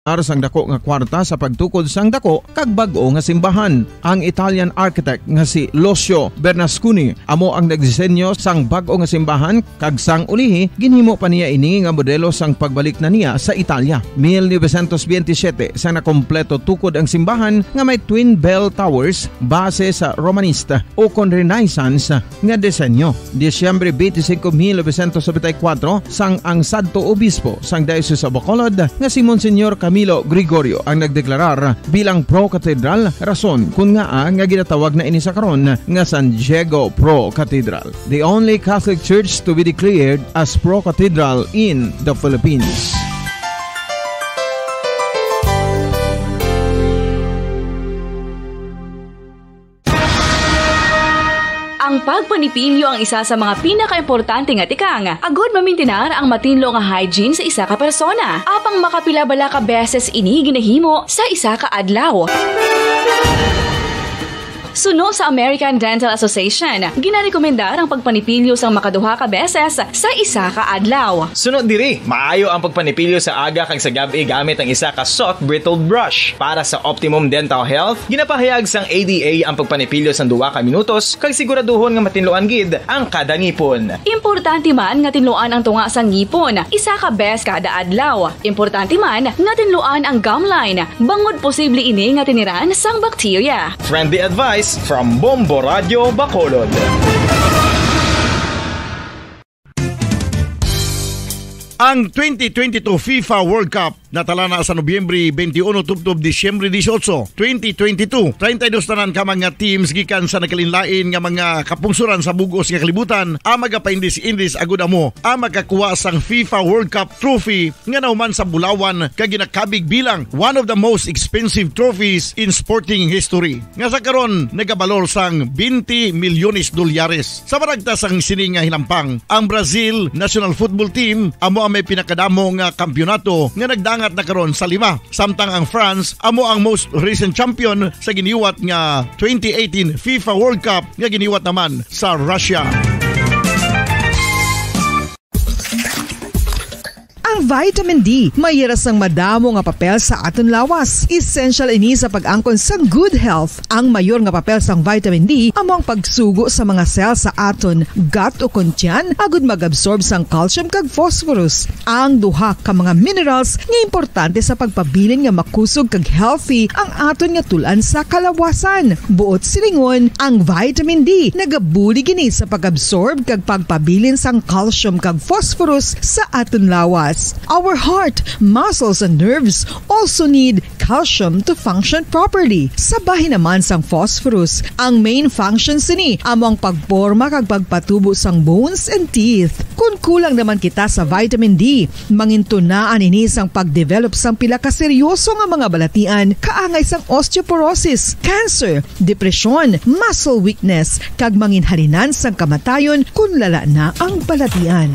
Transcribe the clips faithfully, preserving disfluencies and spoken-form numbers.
sang dako nga kwarta sa pagtukod sang dako kag bag-o nga simbahan. Ang Italian architect nga si Lucio Bernasconi amo ang nagdisenyo sang bag-o nga simbahan, kag sang ulihi ginhimo pa niya ini nga modelo sang pagbalik na niya sa Italia. Mil novecientos biyente siyete sang nakompleto tukod ang simbahan nga may twin bell towers base sa Romanista o kon Renaissance nga disenyo. Disyembre twenty-five, mil novecientos nobenta y cuatro, sang ang sadto obispo sang Diocese of Bacolod nga si Monsignor Camilo Gregorio ang nagdeklarar bilang pro-cathedral, rason kun ngaa nga ginatawag na ini sa karon nga San Diego Pro Cathedral, the only Catholic church to be declared as pro-cathedral in the Philippines. Ang pagpanipilyo ang isa sa mga pinakaimportante nga tikang agud mamintinar ang matinlo nga hygiene sa isa ka persona. Apang makapila bala ka beses ini ginahimo sa isa ka adlaw? Suno sa American Dental Association, ginarekomendar ang pagpanipilyo sang makaduha ka beses sa isa ka adlaw. Suno diri, maayo ang pagpanipilyo sa aga kag sa gab-i gamit ang isa ka soft bristled brush. Para sa optimum dental health, ginapahayag sang A D A ang pagpanipilyo sang duha ka minutos kag siguraduhon nga matinluan gid ang kada ngipon. Importante man nga tinluan ang tunga sang ngipon isa ka beses kada adlaw. Importante man nga tinluan ang gum line, bangod posible ini nga tiniran sang bakterya. Friendly advice from Bombo Radio Bacolod. Ang twenty twenty-two FIFA World Cup natala na sa Nobyembre twenty-one tubtob Disyembre dieciocho, twenty twenty-two. Treinta y dos tanan ka mga teams gikan sa nagkalainlain nga mga kapungsoran sa bug-os nga kalibutan ang magapaindis-indis agud amo ang makakuha sang FIFA World Cup trophy nga nahuman sa bulawan kag ginakabig bilang one of the most expensive trophies in sporting history, nga sa karon nagabalor sang twenty milyones dolyares. Sa maragta sang sini nga hinampang, ang Brazil national football team amo ang may pinakadamo nga kampiyonato nga nagdangat na karon sa lima, samtang ang France amo ang most recent champion sa giniwat nga twenty eighteen FIFA World Cup nga giniwat naman sa Russia. Ang vitamin D may hira sang madamo nga papel sa aton lawas. Essential ini sa pag-angkon sang good health. Ang mayor nga papel sang vitamin D amo ang pagsugo sa mga cell sa aton gut o kon tiyan agud mag-absorb sang calcium kag phosphorus, ang duha ka mga minerals nga importante sa pagpabilin nga makusog kag healthy ang aton nga tul-an sa kalawasan. Buot silingon, ang vitamin D nagabulig ini sa pag-absorb kag pagpabilin sang calcium kag phosphorus sa aton lawas. Our heart, muscles, and nerves also need calcium to function properly. Sa bahin naman sang phosphorus, ang main function sini amo ang pagporma kag pagpatubo sang bones and teeth. Kon kulang naman kita sa vitamin D, mangintunaan ini sang pag-develop sang pila ka seryoso nga mga balatian, kaangay sang osteoporosis, cancer, depresyon, muscle weakness, kag manginhalinan sang kamatayon kon lala na ang balatian.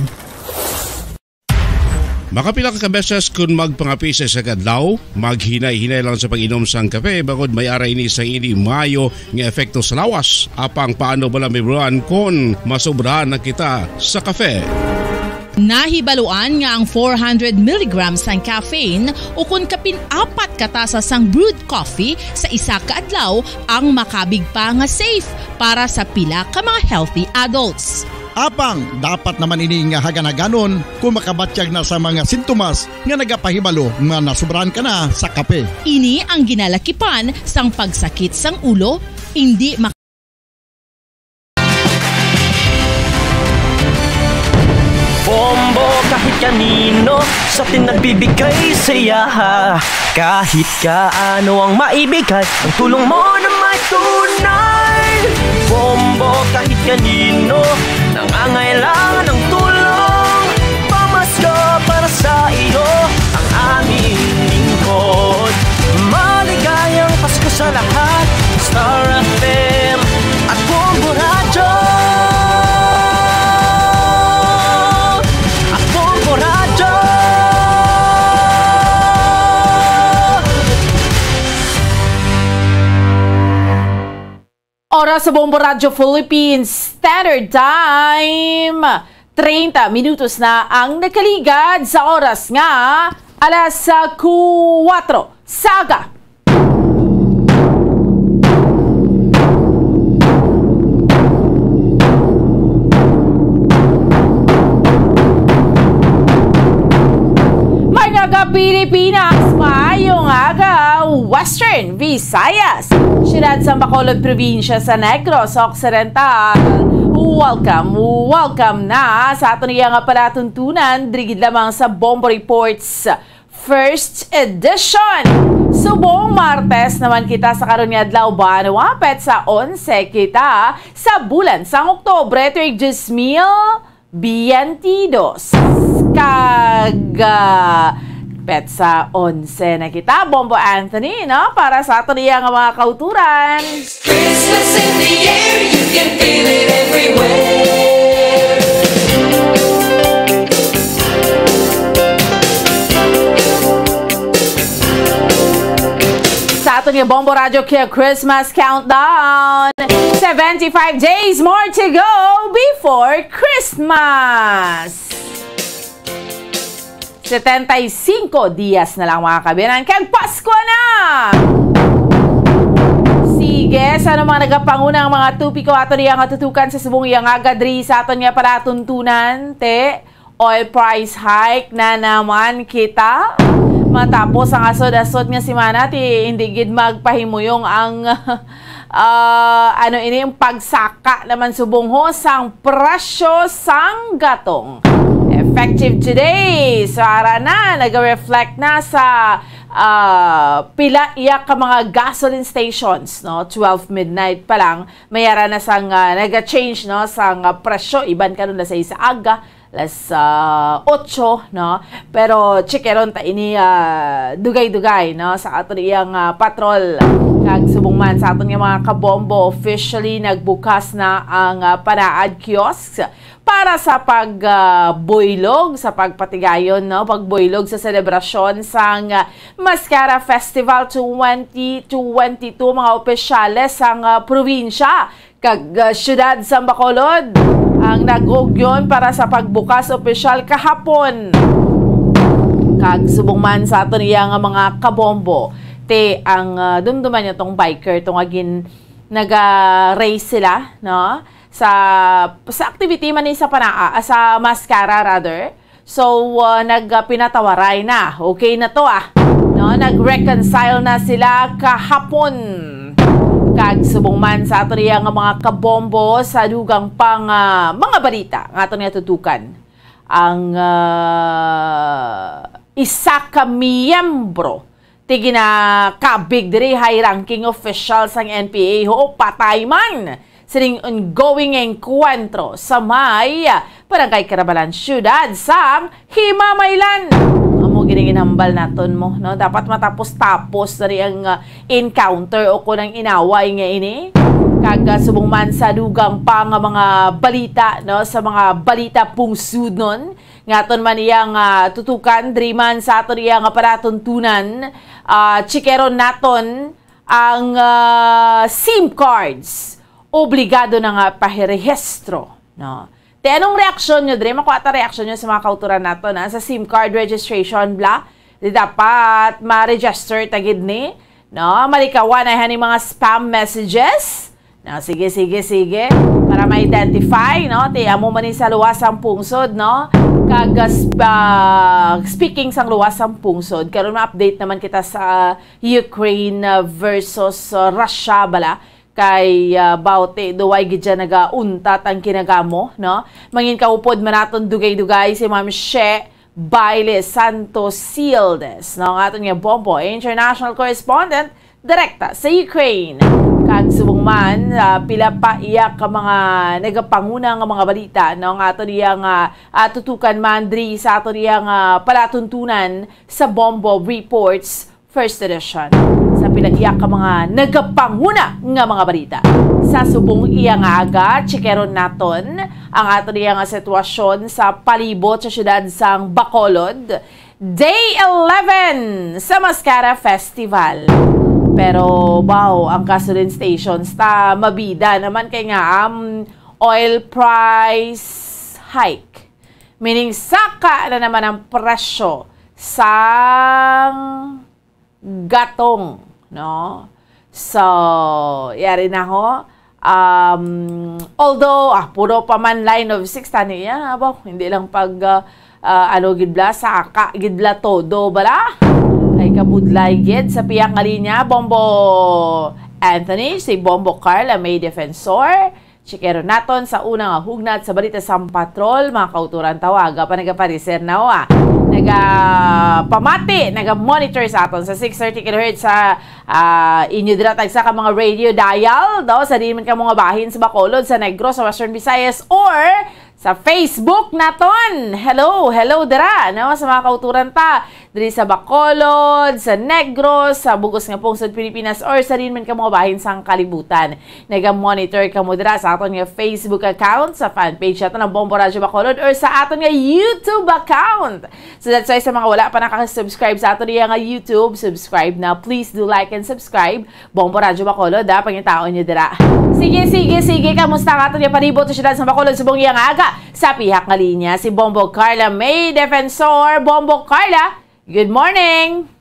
Makapila ka beses kon magpangapi sa isa ka adlaw, maghinay-hinay lang sa pag-inom sang kape, bangod may ara ini sang hindi maayo nga epekto sa lawas. Apang paano bala, Ma'am Ron, kon masobrahan na kita sa kape? Nahibaluan nga ang four hundred milligrams sang caffeine, o kon kapin apat ka tasa sang brewed coffee sa isa ka adlaw, ang makabig pa nga safe para sa pila ka mga healthy adults. Apang dapat naman ini nga hagan-haganon kon makabatyag na sa mga sintomas nga nagapahibalo nga nasobrahan ka na sa kape. Ini ang ginalakipan sang pagsakit sang ulo, indi mak- Bombo kahit kanino sa atin nagbibigay saya. Kahit kaano ang maibigay, ang tulong mo na may tunay. Bombo kahit kanino nangangailangan ng tulong. Pamasko para sa iyo ang aming lingkod. Maligayang Pasko sa lahat. Star F M at Bombo Radyo. At Bombo Radyo. Oras sa Bombo Radyo Philippines Standard Time. Treinta minutos na ang nakaligad sa oras nga Alas, ah, kuwatro sa aga. Maayong aga, Pilipinas! Maayong aga, Western Visayas! Siyudad sang Bacolod, probinsya sa Negros Occidental. Welcome, welcome na sa aton iya nga palatuntunan, diri gid lamang sa Bombo Reports First Edition. Subong Martes naman kita sa karon nga adlaw, ba, nawa petsa onse kita sa bulan sang Oktubre, tuig dos mil biyente dos. Kag, ah, petsa onse na kita, Bombo Anthony, no? Para sa aton iya nga mga kauturan. Christmas in the air, you can feel it everywhere. Sa aton nga Bombo Radyo Kaya Christmas Countdown, seventy-five days more to go before Christmas. Setenta y cinco dias na lang, mga kaabyanan, kag Pasko na! Sige, sa ano mga nagapangunang mga topiko ato niya nga tutukan sa subong iya nga aga diri sa aton nga palatuntunan, te? Oil price hike na naman kita. Matapos ang asod-asod nga semana, ti hindi gid magpahimuyong ang, ah, ano ini, ang pagsaka naman subong ho sang presyo sang gatong. Effective today, so ara na, nag-reflect na sa, ah, pila iya ka mga gasoline stations, no? Twelve midnight pa lang, may ara na sang, ah, nag-change, no, sang, ah, presyo. Iban karon alas sais sa aga, alas, ah, otso, no? Pero checkeron ta ini, ah, dugay-dugay, no, sa aton iyang, ah, patrol. Kag subong man sa aton nga mga kabombo, officially nagbukas na ang, ah, Panaad Kiosks para sa pag, ah, buylog, sa pagpatigayon, no, pagbuylog sa selebrasyon sang, ah, Mascara Festival twenty twenty-two, mga opisyales sang, ah, probinsya kag, ah, siyudad sang Bacolod ang nag-ugyon para sa pagbukas opisyal kahapon. Kag subong man sa aton iya nga mga kabombo, ti ang, ah, dumduman niyo tong biker, tong agin naga-race sila, no? Sa, sa activity man ni sa Panaa, ah, sa Mascara rather. So, uh, nag, uh, pinatawaray na. Okay na to, ah. No, nag-reconcile na sila kahapon. Kag subong man sa ato niya nga mga kabombo sa dugang pang, ah, mga balita nga aton nga tutukan. Ang, ah, isa ka miyembro ti ginakabig diri, high ranking official sang N P A, ho, patay man sining ongoing engkwentro sa may Barangay Carabalan, siyudad sang Himamaylan. Amo gid ang ginhambal naton mo, no? Dapat matapos-tapos na rin ang, ah, encounter o kung ang inaway nga ini. Kag, ah, subong man sa dugang pa nga mga balita, no? Sa mga balita pungsudnon, nga aton man iyang, ah, tutukan, diri man sa aton iyang palatuntunan, ah, chikeron naton ang, ah, sim cards. Obligado na nga pahirehistro, no? Te, anong reaksyon nyo diri? Makuha ta reaksyon nyo sa mga kauturan nato, na sa sim card registration, bla? Di dapat ma-register ta gid ni, no? Malikawan ay hani mga spam messages. No, sige, sige, sige. Para ma-identify, no? Ti amo man ni sa luwas sang pungsod, no? Kag, ah, sp-, ah, speaking sang luwas sang pungsod, karon ma-update naman kita sa Ukraine, ah, versus, ah, Russia bala. Kay, ah, bawti, duway gid dyan nagauntat ang kinagamo, no? Mangin kaupod man naton dugay-dugay si Ma'am She Baile Santos Sildes, no? Ang aton nga Bombo International Correspondent direkta sa Ukraine. Kag subong man, ah, pila pa iya ka mga nagapanguna nga mga balita, no, nga ato niya nga, ah, tutukan man diri sa ato niya nga palatuntunan sa Bombo Reports First Edition. Sa pila iya ka mga nagapanguna nga mga balita. Sa subong iya nga aga, chikeron naton ang ato niya nga sitwasyon sa palibot sa siyudad sang Bacolod. Day eleven sa Mascara Festival. Pero, baw, ang gasoline stations ta mabida naman kay nga, um, oil price hike. Meaning, saka na naman ang presyo sang gatong, no? So, yari na ho. Um, although, ah, puro pa man line of six, tani, ya, abo, hindi lang pag, ah, ah, ano gid bala, saka gid bala todo bala. Ay, kabudlay gid sa pihak nga linya, Bombo Anthony, si Bombo Carla May Defensor. Chikero naton sa una nga hugnat sa balita sang patrol, mga kauturan, tawaga pa nagapareser na, ah. Nagapamati, naga-monitor sa aton sa six thirty kilohertz sa, ah, inyo dira tagsa ka mga radio dial, no? Sa diin man kamo nga bahin sa Bacolod, sa Negros, sa Western Visayas, or sa Facebook naton. Hello, hello dira, no? Sa mga kauturan ta diri sa Bacolod, sa Negros, sa bugos nga pungsod Pilipinas, or sa diin man kamo nga bahin sang kalibutan. Naga-monitor kamo dira sa aton nga Facebook account, sa fan page naton nga Bombo Radyo Bacolod, or sa aton nga YouTube account. So that's why sa mga wala pa nakaka-subscribe sa aton iya nga YouTube, subscribe na. Please do like and subscribe. Bombo Radyo Bacolod, ha, pangitaon nyo dira. Sige, sige, sige. Kamusta ang aton nga palibot sa siyudad sa Bacolod subong iya nga aga? Sa pihak nga linya, si Bombo Carla May Defensor. Bombo Carla, good morning!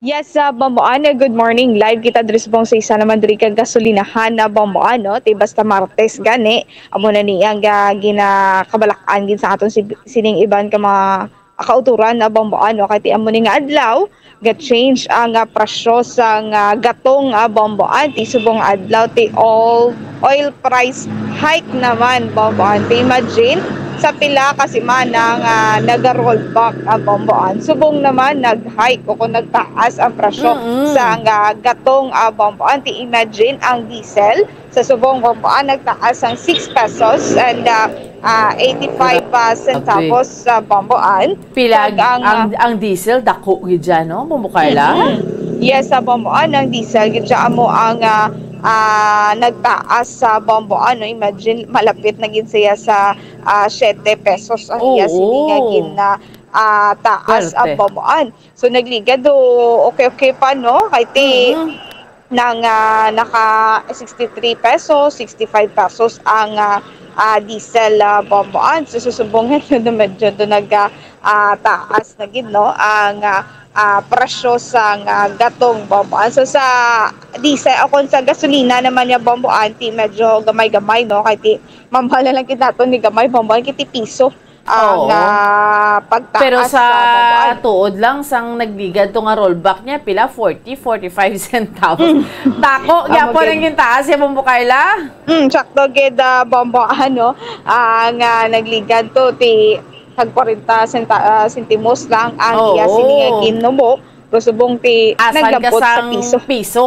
Yes, uh, Bombo Ana, good morning. Live kita diri subong sa isa naman diri ka gasolinahan na Bombo Ana, ti basta Martes gani, amo na ni ang, ah, ginakabalakan gid sa aton si, sining iban ka mga kauturan na Bombo Ana, kay ti amo ni nga adlaw ga-change ang, ah, presyo sang, ah, gatong, ah, Bombo Ana, ti subong adlaw ti all oil price hike naman, Bombo Ana. Ti imagine, sa pila ka semana nga naga-rollback ang Bombo Ana, subong naman nag-hike o kung nagtaas ang presyo Mm-mm. sa nga gatong, ah, Bombo Ana. Ti imagine ang diesel sa subong Bombo Ana nagtaas ang six pesos and, ah, ah, eighty-five, ah, Grabe. centavos sa Bombo Ana. Pila Kag ang, ang, ah, ang diesel, dako gid siya, no, Bombo Carla? Mm-mm. Yes, sa Bombo Ana, ang diesel gid siya amo ang, ah, ah, nagtaas sa Bombo Ana, no? Imagine, malapit na gid siya sa, ah, siete pesos ang iya Oo. sini nga gin, ah, ah, taas ang Swerte. Bombo Ana. So, nagligad do, okay, okay pa, no? Kay ti, Mm-hmm. nang, ah, naka sixty-three pesos, sixty-five pesos ang, ah, ah, diesel, ah, Bombo Ana. So, susubong na medyo do nag, ah, ah, taas na gid, no? Ang, ah, ah, presyo sang, ah, gatong Bombo Ana. So, sa diesel, o kung sa gasolina naman niya Bombo Ana, ti medyo gamay-gamay, no? Kay ti, mamahal na lang gid naton ni gamay Bombo Ana, kay ti piso ang, Oo. ah, pagtaas Pero sa sa Bombo Ana. tuod lang, sang nagligad to nga rollback niya, pila? Forty, forty-five centavos. Mm. Dako, Amo gyapon gid. ang gintaas siya, Bombo Carla? Mm, sakto gid, ah, Bombo Ana, ah, nga nagligad to, ti tag kwarenta senta-, ah, sentimos lang ang iya Oo. sini nga ginubo. Pero subong ti Asan ka naglabot sa sang piso. piso?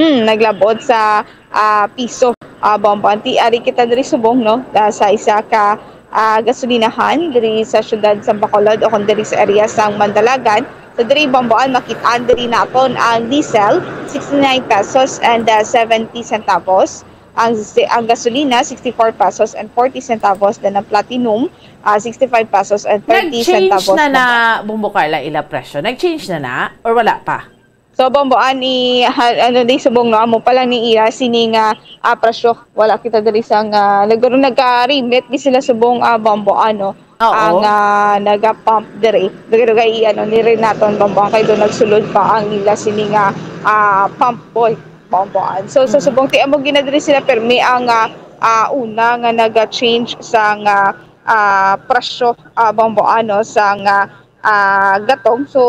Mm, naglabot sa, ah, piso. Ah, Bombo Ana, ti ari kita diri subong, no? Ah, sa isa ka, ah, gasolinahan diri sa siyudad sa Bacolod o kung diri sa area sang Mandalagan. So, diri, Bombo Ana, makit-an diri naton ang diesel, sixty-nine pesos and, ah, seventy centavos. Ang si-, ang gasolina, sixty-four pesos and forty centavos. Then ang platinum, ah, sixty-five pesos and thirty Nag-change centavos, na na, Bombo Ana. Bombo Carla, ila presyo? Nag-change na na? Or wala pa? So, Bombo Ana, ha, ano, di subong, no, amo pa lang ni iya sini nga, ah, presyo. Wala kita diri sa nga, nagkaroon, nagka-remit di sila subong, ah, Bombo Ana, Oo. ang, ah, naga-pump diri. Dugay-dugay, ano, ni Renato ang Bombo Ana, kay do nagsulod pa ang ila sini nga, ah, pump boy, Bombo Ana. So, sa Mm. subong ti amo gina diri sila, permi ang, ah, ah, una nga naga-change sa nga, ah, presyo, ah, Bombo Ana, sa nga, ah, gatong. So,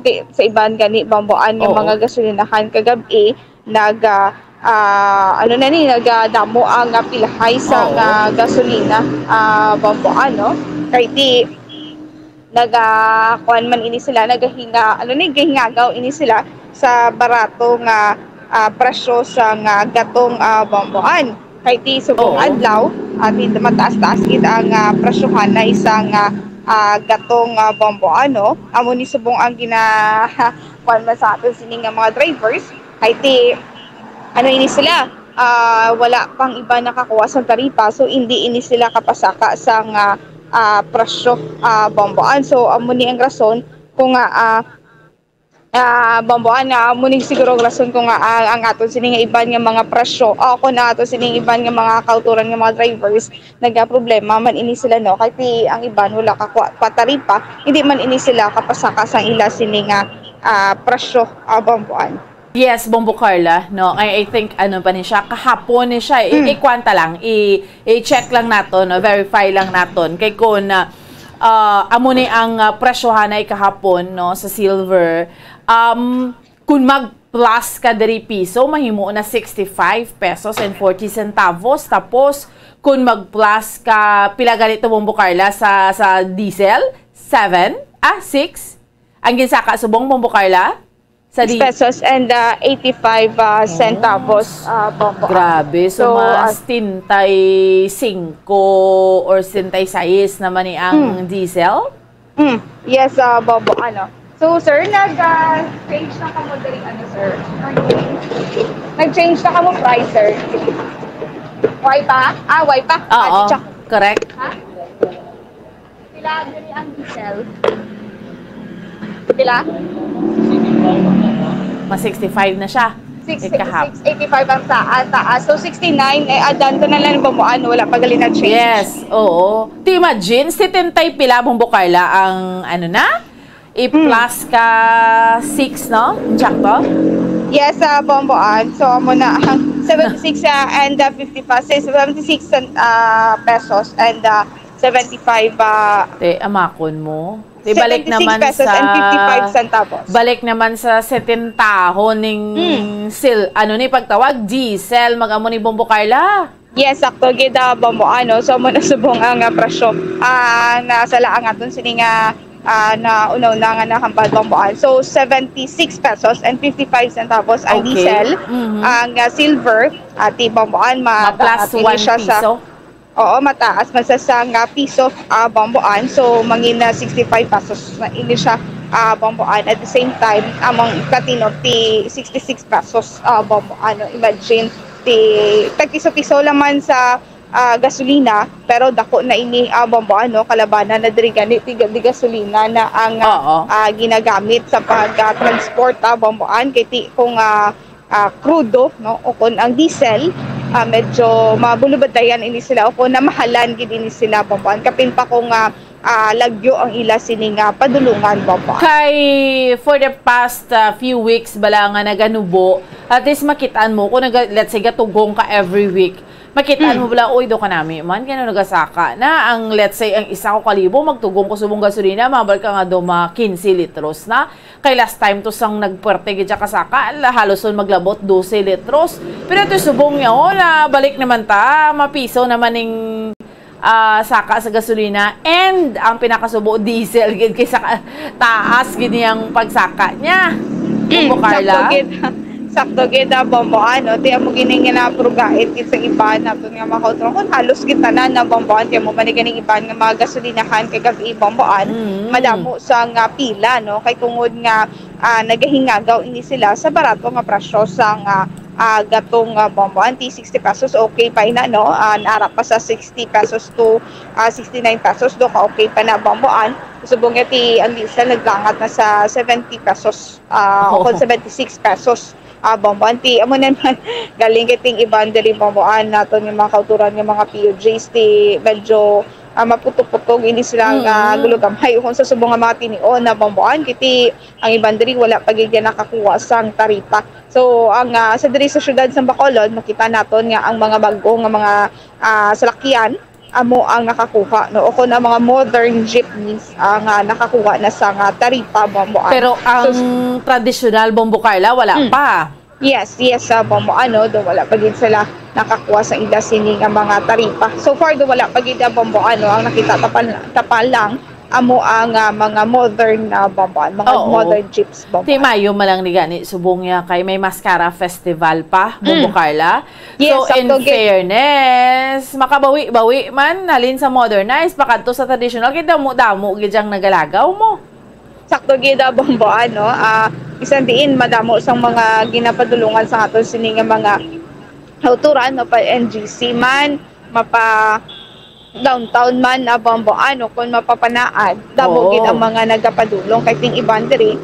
ti-, sa iban gani, Bombo Ana, nga Oo. mga gasolinahan kagab-i, nag, ah, ah, ano na ni, nagadamo ang, ah, pilahay sa Oo. nga gasolina, ah, Bombo Ana. Kay ti, naga-, kuwan man ini sila, nagahinga-, ano ni, gahingagaw ini sila sa barato nga, ah, presyo sa nga gatong, ah, Bombo Ana. Kay ti subong Oo. adlaw, ah, ti mataas-taas gid ang, ah, presyohan na isang, ah, ah, gatong, ah, Bombo Ana. Amo ni subong ang gina-, kuwan man sa aton sini nga mga drivers. Kay ti, ano ini sila, ah, wala pang iba nakakuha sa taripa, so hindi ini sila kapasaka sa nga, ah, presyo, ah, Bombo Ana. So, amo ni ang rason kung nga, ah, Ah, Bomboan, nga amo ni siguro ang rason kung nga, ah, ang aton sini nga iban nga mga presyo, o kung ang aton sini nga iban nga mga kauturan nga mga drivers, nagaproblema man ini sila, no? Kay ti ang iban wala ka kwa-, kwa taripa, hindi man ini sila kapasaka sa ila sini nga, ah, presyo, ah, Bomboan. Yes, Bombo Carla, no? I, I think, ano pa ni siya, kahapon ni siya, i-, Mm. ikwanta lang, i-, i-check lang naton, no? Verify lang naton. Kay kung, ah, ah, amo ni ang, ah, presyohan na kahapon, no, sa silver, um, kung mag-plus ka diri piso, mahimo na sixty-five pesos and forty centavos. Tapos, kung mag-plus ka, pila gani to, Bombo Carla, sa, sa diesel? Seven? Ah, six? Ang ginsaka subong, Bombo Carla? Sa di- Six pesos and, ah, eighty-five, ah, Oh. centavos, ah, Bombo. Grabe. So, So, mas ah, setenta y cinco or setenta y seis naman ni ang Hmm. diesel? Hmm. Yes, ah, Bombo. Ano? So, sir, nag, ah, change na kamo diri, ano, sir? Nag-change na kamo price, sir? Why pa? Ah, why pa? Oo, Ah, check. Correct. Ha? Pila diri ang diesel? Pila? Mas sixty-five na siya. Six, Ikaha. Six eighty-five ang sa, ah, taas. So, sixty-nine, eh, adan to na lang, Bomboan, wala pa gali na change. Yes, oo. Ti imagine, setenta y pila, Bombo Carla, ang ano na? I-plus Hmm. ka six, no? Sakto? Yes, ah, Bomboan. So, amo na ang seventy-six, ah, and, ah, fifty-five, say, seventy-six, ah, pesos and, ah, seventy-five, ah, Te, amakon mo. Te, balik seventy-six naman pesos sa, and fifty-five centavos. Balik naman sa setentahon ning Hmm. sil-, ano ni pagtawag? Diesel, mag-amo ni Bombo Carla. Yes, sakto gid, ah, Bombo, ano. So, amo na subong ang, ah, presyo, ah, na sala ang aton sini nga, ah, na una-una nga nahambal, Bombo, ah. So, seventy-six pesos and fifty-five centavos ang Okay. diesel. Mhm. Ang, ah, silver, ati, Bombo, ah, Ma-plus mataas ini one siya sa piso. Oo, mataas man sa sang, ah, piso, ah, Bomboan. So, mangin na sixty-five pesos na ini siya, ah, Bomboan. At the same time, among platinum ti sixty-six pesos, ah, Bomboan. No? Imagine, ti tag-piso-piso lang man sa, ah, gasolina, pero dako na ini, ah, Bomboan, no? Kalabanan na diri gani ti ga-, di gasolina na ang, ah, Oo. ah, ginagamit sa pag-transport, ah, Bomboan. Kay ti, kung, ah, ah, krudo, no? O kon ang diesel, ah, medyo mabulubadayan ini sila o kon namahalan gid ini sila, Bomboan. Kapin pa kung, ah, ah, lagyo ang ila sini nga padulungan, Bomboan. Kay for the past, ah, few weeks bala nga naganubo, at least makitaan mo kung naga-, let's say, gatugong ka every week, makitaan mo Mm. bala, "Uy, do kanami man, kaya nagasaka na ang, let's say, ang isa ko kalibo, magtugong ko subong gasolina, mabal ka nga do ma quince litros na." Kay last time to sang nagpuwerte gid siya kasaka, la-, halos on maglabot dose litros. Pero ito subong niya, oh, na balik naman ta, mapiso naman ning, ah, saka sa gasolina. And ang pinakasubo, diesel gid kay saka, taas gid niyang pagsaka niya. Mm, Bombo Carla. Sakto gid. Sakto gid, ah, Bombo, ano, ti amo gini nga napurugait gid sa iban naton nga mga kauturan. Kung halos gid tanan na Bomboan, kay mo man ni ganing iban nga mga gasolinahan kay gabi Bomboan, Mm. madamo sa nga pila, no? Kay tungod nga, ah, nagahingagaw ini sila sa barato nga presyo sa nga, ah, gatong, ah, Bomboan, ti sixty pesos, okay pa ina, no? Ah, naara pa sa sixty pesos to, ah, sixty-nine pesos, do ka okay pa na Bomboan. Subong nga ti ang diesel naglangat na sa seventy pesos, ah, o Oo. kon seventy-six pesos, ah, Bomboan. Ti amo naman, galing kay ting iban diri Bomboan naton nga mga kauturan nga mga P U Js, ti medyo, ah, maputog-putog ini sila nga Mm. gulugamhay. Kung sa subong nga mga tinion na Bomboan, kiti ang iban diri wala pa gid nga nakakuha sang taripa. So, ang, ah, sa diri sa siyudad sa Bacolod, makita naton nga ang mga bag-o nga mga, ah, salakyan, amo ang nakakuha, no? O kung ang mga modern jeepneys, ah, nga nakakuha na sa nga taripa, Bomboan. Pero ang So, tradisyonal, Bombo Carla, wala Mm. pa. Yes, yes, sa Bomboan, no? Do wala pa gid sila nakakuha sa ila sini nga mga taripa. So far, do wala pa gid, ah, Bomboan, no? Ang nakita tapal, tapal lang, amo ang, ah, mga modern na Bomboan, mga Oo. modern jeeps, Bomboan. Ti mayo man lang ni gani, subong niya kay may Mascara Festival pa, Bombo Mm. Carla. Yes, So, in sakto gid. fairness, makabawi-bawi man, halin sa modernized, pakadto sa traditional, kay damo-damo gid ang nagalagaw mo. Sakto gid, ah, Bombo, ano, ah, bisan diin, madamo sang mga ginapadulungan sa aton sini nga mga kauturan, mapa N G C man, mapa downtown man, ah, Bombo, ano, kung mapapanaad, damo Oo. gid ang mga nagapadulong kay ting iban diri.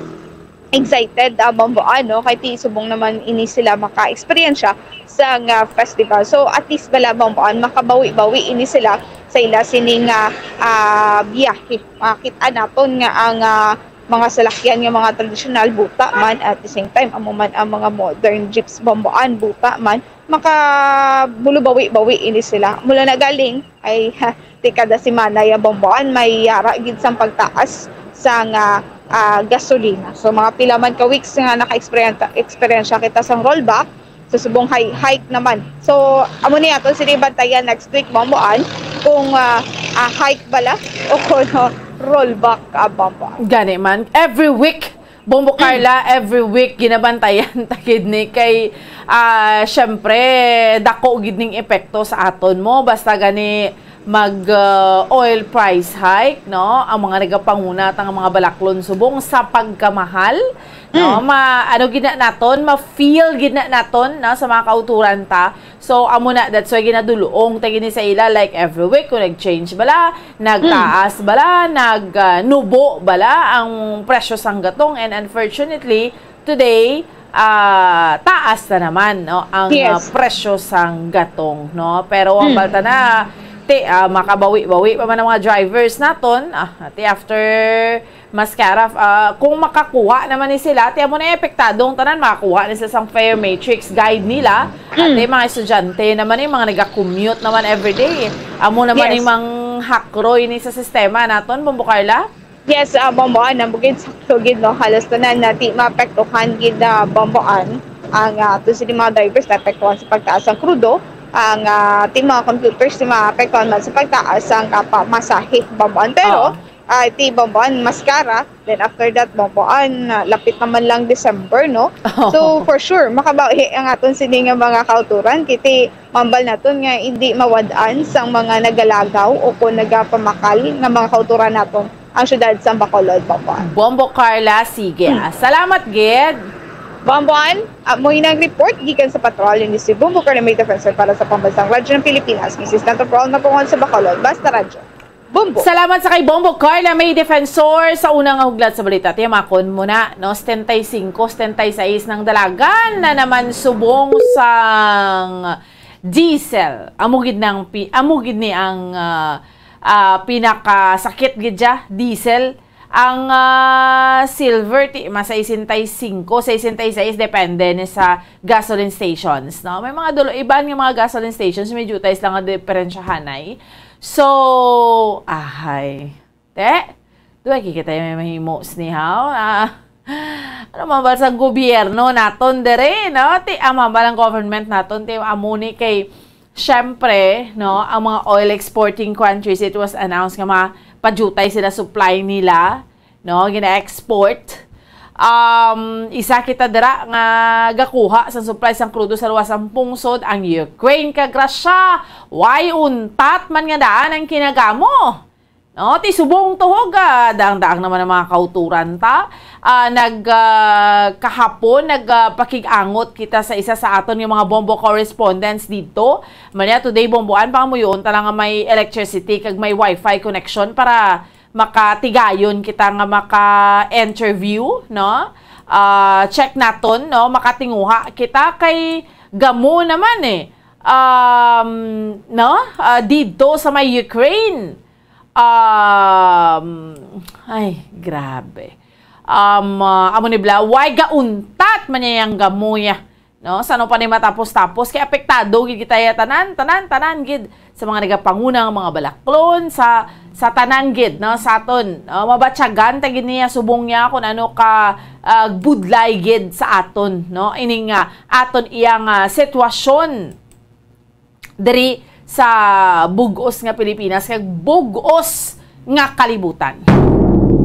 excited, ah, Bomboan, no? Kay ti subong naman ini sila maka-eksperyensya sa nga festival. So, at least bala, Bomboan, makabawi-bawi ini sila sa ila sini nga, ah, biyahe. Makita naton nga ang, ah, mga salakyan nga mga tradisyonal buta man, at the same time, amo man ang mga modern jeeps, Bomboan, buta man, makabulubawi-bawi ini sila. Mula na galing, ay, ti kada semana ya, Bomboan, may yara gid sang pagtaas sa nga, ah, gasolina. So, mga pila man ka weeks nga naka-eksperyenta-, eksperyensya kita sang rollback, so, subong high hike naman. So, amo ni aton sini bantayan next week, Bomboan, kung, ah, ah, hike bala o kung, ah, rollback, ah, Bomboan. Gani man, every week, Bombo Carla, every week ginabantayan ta gid ni kay, ah, syempre, dako gid ning epekto sa aton mo. Basta gani mag, ah, oil price hike, no? Ang mga nagapanguna ta nga mga balaklon subong sa pagkamahal, no? Mm. Ma-, ano gid na naton, ma-feel gid na naton, no, sa mga kauturan ta. So, amo na, that's why ginadulong ta gini sa ila, like, every week kung nag-change bala, nagtaas bala, nag, ah, nubo bala ang presyo sang gatong. And unfortunately, today, ah, taas na naman, no, ang, ah, Yes. presyo sang gatong, no? Pero ang Mm. balta na, ti, ah, makabawi-bawi pa man ang mga drivers naton. Ah, ti after Mascara, ah, kung makakuha naman ni sila, ti amo na yung apektado ang tanan, makakuha ni sila sang fare matrix guide nila. At Mm. yung mga estudyante naman, yung mga nagakommute naman everyday. Amo naman Yes. yung manghakroy ni sa sistema naton, Bombo Carla? Yes, ah, Bomboan, ang bukid sakto gid, no? Halos tanan na ti maapektuhan gid na Bomboan. Ang, ah, to sila mga drivers na apektuhan sa pagtaas ang krudo. Ang, ah, ti mga computers ti maapektuhan man sa pagtaas ang kapamasahe, Bomboan. Pero, Oo. ah, ti Bomboan, Mascara. Then after that, Bomboan, ah, lapit naman lang December, no? So, for sure, makabawi ang aton sini nga mga kauturan. Kiti mambal naton nga hindi mawad-an sang mga nagalagaw o kung nagapamakal nga mga kauturan naton ang syudad sa Bacolod, Bomboan. Bombo Carla, sige. Hmm. Ah, salamat, gid. Bomboan, ah, mo nang report gikan sa Patrol Industry. Bombo Carla, may defensor para sa Pambansang Radyo ng Pilipinas, Missus Tanto Paul, napungon sa Bacolod. Basta Radyo. Bombo. Salamat sa kay Bombo Carla, may defensor sa unang huglat sa balita. Tiyamakon mo na, no? Setenta y cinco, setenta y seis ng dalagan na naman subong sang diesel. Amo gid nang pi-, amo gid ni ang, ah, ah, pinakasakit gid siya, diesel. Ang, ah, silver, ti-, ma sesenta y cinco, sesenta y seis, depende ni sa gasoline stations, no? May mga dulo, iban nga mga gasoline stations, may jutay sila nga diferensyahanay. So, ahay. Te, duwa kita yung may mahimo sinihaw. Ah, ano man ba sa gobyerno naton dere, no? Ti, ang man ba ng government naton, ti, amo ni kay, syempre, no, ang mga oil exporting countries, it was announced nga mga pajutay sila supply nila, no, gina-export. Um, isa kita dira nga gakuha sa supply sang krudo sa luwas sang pungsod, ang Ukraine. Kagrasya, way untat man nga daan ang kinagamo. No, ti subong tuhog, ah, daang-daang naman ang mga kauturan ta. Ah, nag, ah, kahapon, nag, ah, pakig-angot kita sa isa sa aton nga mga Bombo correspondents dito. Mania today, Bomboan, pangamuyoon ta lang nga may electricity kag may wifi connection para makatigayon kita nga maka-interview, no? Ah, check naton, no? Makatinguha kita kay gamo naman, eh. Um, no? Ah, didto sa may Ukraine. Um, ay, grabe. Um, ah, amo ni bala, way gauntat man niya yang gamoy, ah. No? Sa ano pa ni matapos-tapos, kay apektado gid kita ya tanan, tanan, tanan gid. Sa mga nagapanguna nga mga balaklon, sa, sa tanan gid, no? Sa aton, no? Mabatyagan ta gid niya, subong niya kung ano ka, ah, budlay gid sa aton, no? Ining, ah, aton iyang, ah, sitwasyon diri sa bug-os nga Pilipinas kag bug-os nga kalibutan.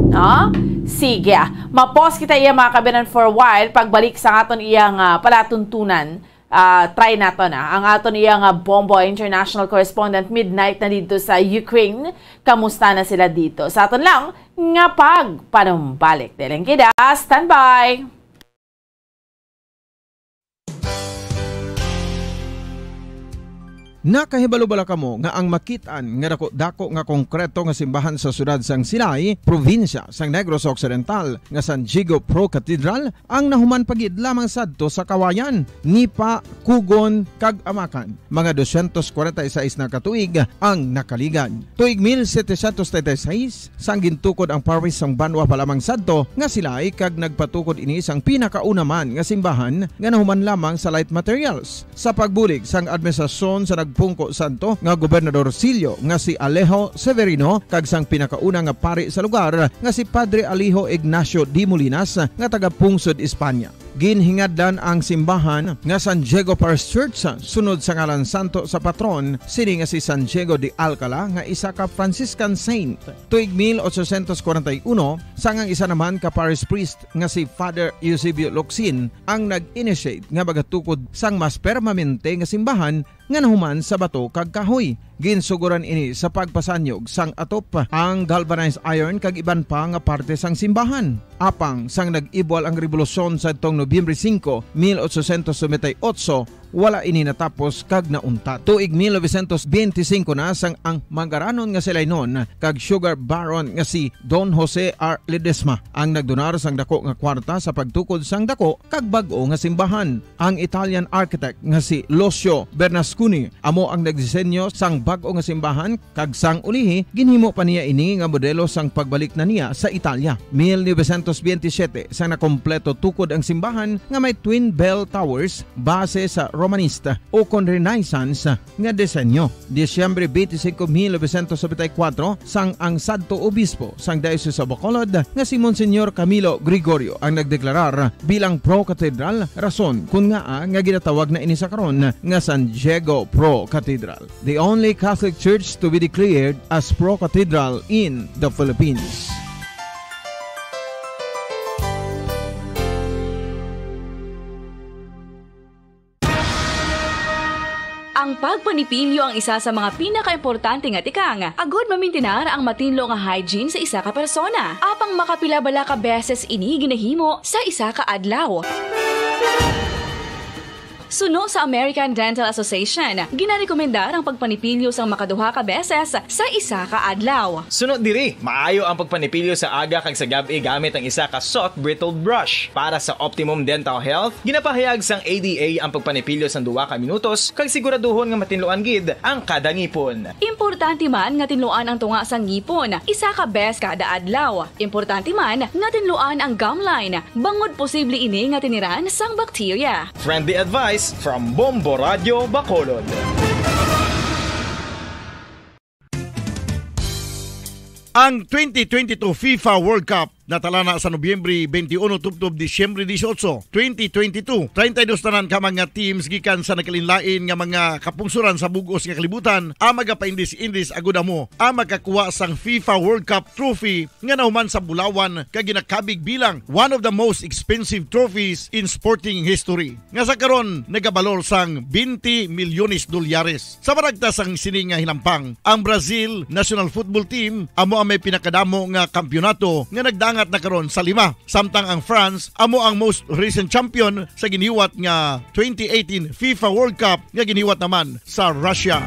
No? Sige, ah. Ma-pause kita iya, mga kabinan, for a while. Pagbalik sa aton iyang, ah, palatuntunan, ah, try naton, ah, ang aton iyang, ah, Bombo international correspondent, midnight na dito sa Ukraine. Kamusta na sila dito? Sa aton lang nga pagpanumbalik. Dili lang kita, standby! Nakahibalo bala kamo nga ang makit-an nga dako-dako nga konkreto nga simbahan sa siyudad sang Silay, probinsya sang Negros Occidental, nga San Diego Pro Cathedral, ang nahuman pa gid lamang sadto sa kawayan, nipa, kugon, kag amakan? Mga dosyentos kwarenta y seis na ka tuig ang nakaligad. Tuig mil setecientos treinta y seis, sang gintukod ang Parish sang Banwa pa lamang sadto nga Silay, kag nagpatukod ini sang pinakauna man nga simbahan nga nahuman lamang sa light materials. Sa pagbulig sang administrasyon sa nagpungko sadto nga Gobernador Silyo nga si Alejo Severino kag sang pinakauna nga pari sa lugar nga si Padre Alejo Ignacio de Molinas nga taga Pungsod, Espanya. Ginhingadlan ang simbahan nga San Diego Parish Church sunod sa ngalan santo sa patron sini nga si San Diego de Alcala nga isa ka Franciscan saint. Tuig mil ochocientos kwarenta y uno, sang ang isa naman ka parish priest nga si Father Eusebio Locsin ang nag-initiate nga magatukod sang mas permanente nga simbahan nga nahuman sa bato kag kahoy. Ginsuguran ini sa pagpasanyog sang atop, ang galvanized iron kag iban pa nga parte sang simbahan. Apang sang nag-ibwal ang rebolusyon sadtong Nobyembre singko, mil ochocientos noventa y ocho, wala ini natapos kag nauntat. Tuig mil novecientos benti singko na sang ang mangaranon nga Silaynon kag sugar baron nga si Don Jose R. Ledesma ang nagdonar sang dako nga kwarta sa pagtukod sang dako kag bag-o nga simbahan. Ang Italian architect nga si Lucio Bernasconi amo ang nagdisenyo sang bag-o nga simbahan, kag sang ulihi ginhimo pa niya ini nga modelo sang pagbalik na niya sa Italia. Mil novecientos benti siyete, sang nakompleto tukod ang simbahan nga may twin bell towers base sa Romanista o kon Renaissance nga disenyo. Disyembre twenty-five, mil novecientos noventa y cuatro, sang ang sadto obispo sang Diocese of Bacolod nga si Monsignor Camilo Gregorio ang nagdeklarar bilang Pro Cathedral, rason kun ngaa nga ginatawag na ini sa karon nga San Diego Pro Cathedral, the only Catholic church to be declared as Pro Cathedral in the Philippines. Ang pagpanipilyo ang isa sa mga pinakaimportante nga tikang agud mamintinar ang matinlo nga hygiene sa isa ka persona. Apang makapila bala ka beses ini ginahimo sa isa ka adlaw? Suno sa American Dental Association, ginarekomendar ang pagpanipilyo sang makaduha ka beses sa isa ka adlaw. Suno diri, maayo ang pagpanipilyo sa aga kag sa gab-i gamit ang isa ka soft bristled brush. Para sa optimum dental health, ginapahayag sang A D A ang pagpanipilyo sang duha ka minutos kag siguraduhon nga matinluan gid ang kada ngipon. Importante man nga tinluan ang tunga sang ngipon isa ka bes kada adlaw. Importante man nga tinluan ang gum line, bangod posible ini nga tiniran sang bakterya. Friendly advice from Bombo Radio Bacolod. Ang twenty twenty-two FIFA World Cup natala na sa Nobyembre twenty-one tubtob Disyembre dieciocho, twenty twenty-two. Treinta y dos tanan ka mga teams gikan sa nagkalainlain nga mga kapungsoran sa bug-os nga kalibutan ang magapaindis-indis agud amo ang makakuha sang FIFA World Cup trophy nga nahuman sa bulawan kag ginakabig bilang one of the most expensive trophies in sporting history, nga sa karon nagabalor sang twenty milyones dolyares. Sa maragtas sang sini nga hinampang, ang Brazil national football team amo ang may pinakadamo nga kampiyonato nga nagdangat na karon sa lima, samtang ang France amo ang most recent champion sa giniwat nga twenty eighteen FIFA World Cup nga giniwat naman sa Russia.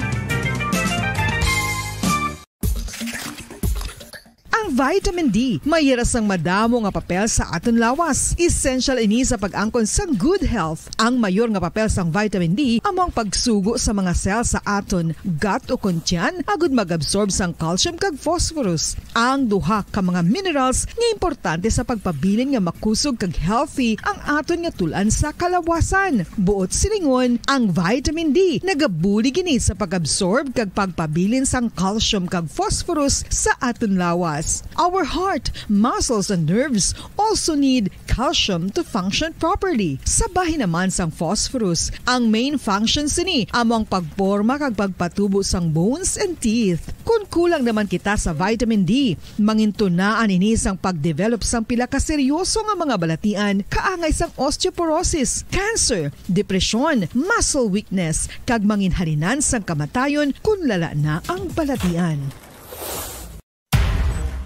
Ang vitamin D may hira sang madamo nga papel sa aton lawas. Essential ini sa pag-angkon sang good health. Ang mayor nga papel sang vitamin D amo ang pagsugo sa mga cell sa aton gut o kon tiyan agud mag-absorb sang calcium kag phosphorus, ang duha ka mga minerals nga importante sa pagpabilin nga makusog kag healthy ang aton nga tul-an sa kalawasan. Buot silingon, ang vitamin D nagabulig ini sa pag-absorb kag pagpabilin sang calcium kag phosphorus sa aton lawas. Our heart, muscles, and nerves also need calcium to function properly. Sa bahin naman sang phosphorus, ang main function sini amo ang pagporma kag pagpatubo sang bones and teeth. Kon kulang naman kita sa vitamin D, mangintunaan ini sang pag-develop sang pila ka seryoso nga mga balatian, kaangay sang osteoporosis, cancer, depresyon, muscle weakness, kag manginhalinan sang kamatayon kon lala na ang balatian.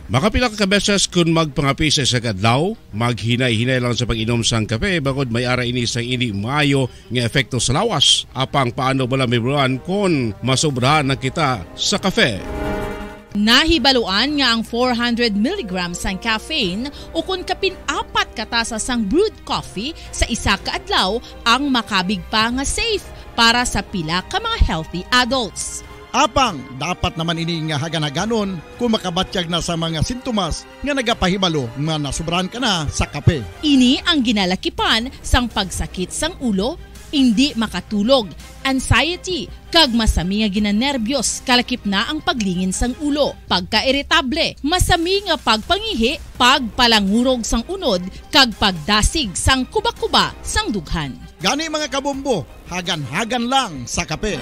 Makapila ka beses kun magpangape sa isa ka adlaw, maghinay-hinay lang sa pag-inom sang kape, bangod may ara ini sang indi maayo nga epekto sa lawas. Apang paano bala mahibaluan kon masobrahan na kita sa kape? Nahibaluan nga ang four hundred milligrams sang caffeine, ukon kapin apat ka tasa sang brewed coffee sa isa ka adlaw, ang makabig pa nga safe para sa pila ka mga healthy adults. Apang dapat naman ini nga hagan-haganon kung makabatyag na sa mga sintomas nga nagapahibalo nga nasobrahan ka na sa kape. Ini ang ginalakipan sang pagsakit sang ulo, indi makatulog, anxiety, kag masami nga ginanerbiyos, kalakip na ang paglingin sang ulo, pagkairitable, masami nga pagpangihi, pagpalangurog sang unod, kag pagdasig sang kuba-kuba sang dughan. Gani, mga kabombo, hagan-hagan lang sa kape.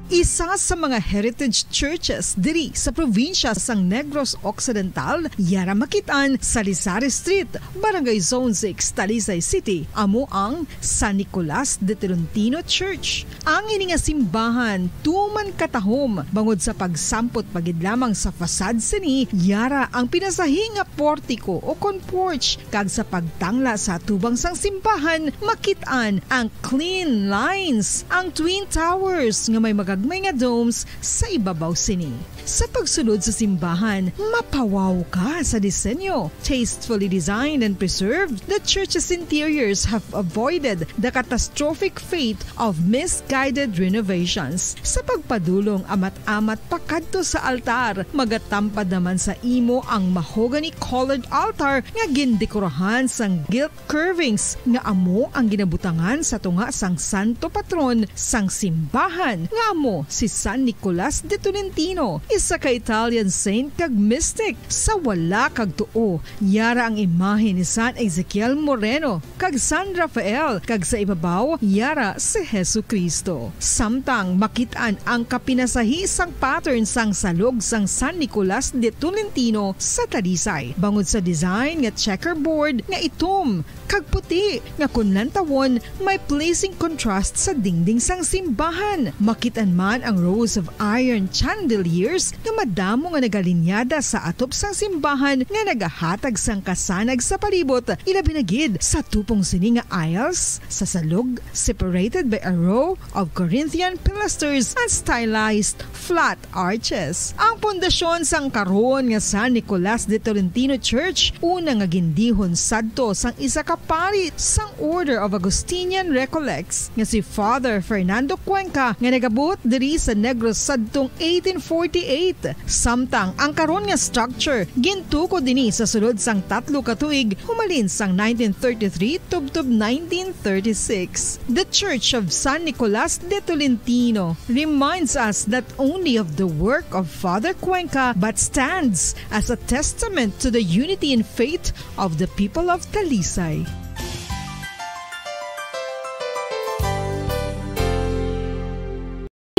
Isa sa mga heritage churches diri sa probinsya sang Negros Occidental, yara makit-an sa Lisari Street, Barangay Zone six, Talisay City, amo ang San Nicolas de Tolentino Church. Ang ini nga simbahan tuman katahom bangod sa pagsampot pa gid lamang sa facade sini, yara ang pinasahi nga portiko o kon porch, kag sa pagtangla sa atubang sang simbahan, makit-an ang clean lines, ang twin towers nga may magagmay nga domes sa ibabaw sini. Sa pagsulod sa simbahan, mapawaw ka sa disenyo. Tastefully designed and preserved, the church's interiors have avoided the catastrophic fate of misguided renovations. Sa pagpadulong amat-amat pakadto sa altar, magatampad naman sa imo ang mahogany-colored altar nga gindekorahan sang gilt curvings nga amo ang ginabutangan sa tunga sang santo patron sang simbahan, nga amo si San Nicolas de Tolentino, isa ka Italian saint kag mystic. Sa wala kag tuo, yara ang imahe ni San Ezekiel Moreno kag San Rafael, kag sa ibabaw, yara si Jesu-Cristo. Samtang makit-an ang kapinasahi sang pattern sang salog sang San Nicolas de Tolentino sa Talisay, bangod sa design nga checkerboard nga itom kag puti, nga kon lantawon, may pleasing contrast sa dingding sang simbahan. Makit-an man ang rows of iron chandeliers nga madamo nga nagalinyada sa atop sang simbahan nga nagahatag sang kasanag sa palibot, ilabi na gid sa tupong sini nga aisles, sa salog, separated by a row of Corinthian pilasters and stylized flat arches. Ang pundasyon sang karon nga San Nicolas de Tolentino Church, una nga gindihon sadto sang isa ka pari sang Order of Augustinian Recollects nga si Father Fernando Cuenca, nga nagabot diri sa Negros sadtong eighteen forty-eight. Samtang ang karon nga structure gintukod ini sa sulod sang tatlo ka tuig, humalin sang nineteen thirty-three tubtob nineteen thirty-six. The Church of San Nicolas de Tolentino reminds us not only of the work of Father Cuenca, but stands as a testament to the unity in faith of the people of Talisay.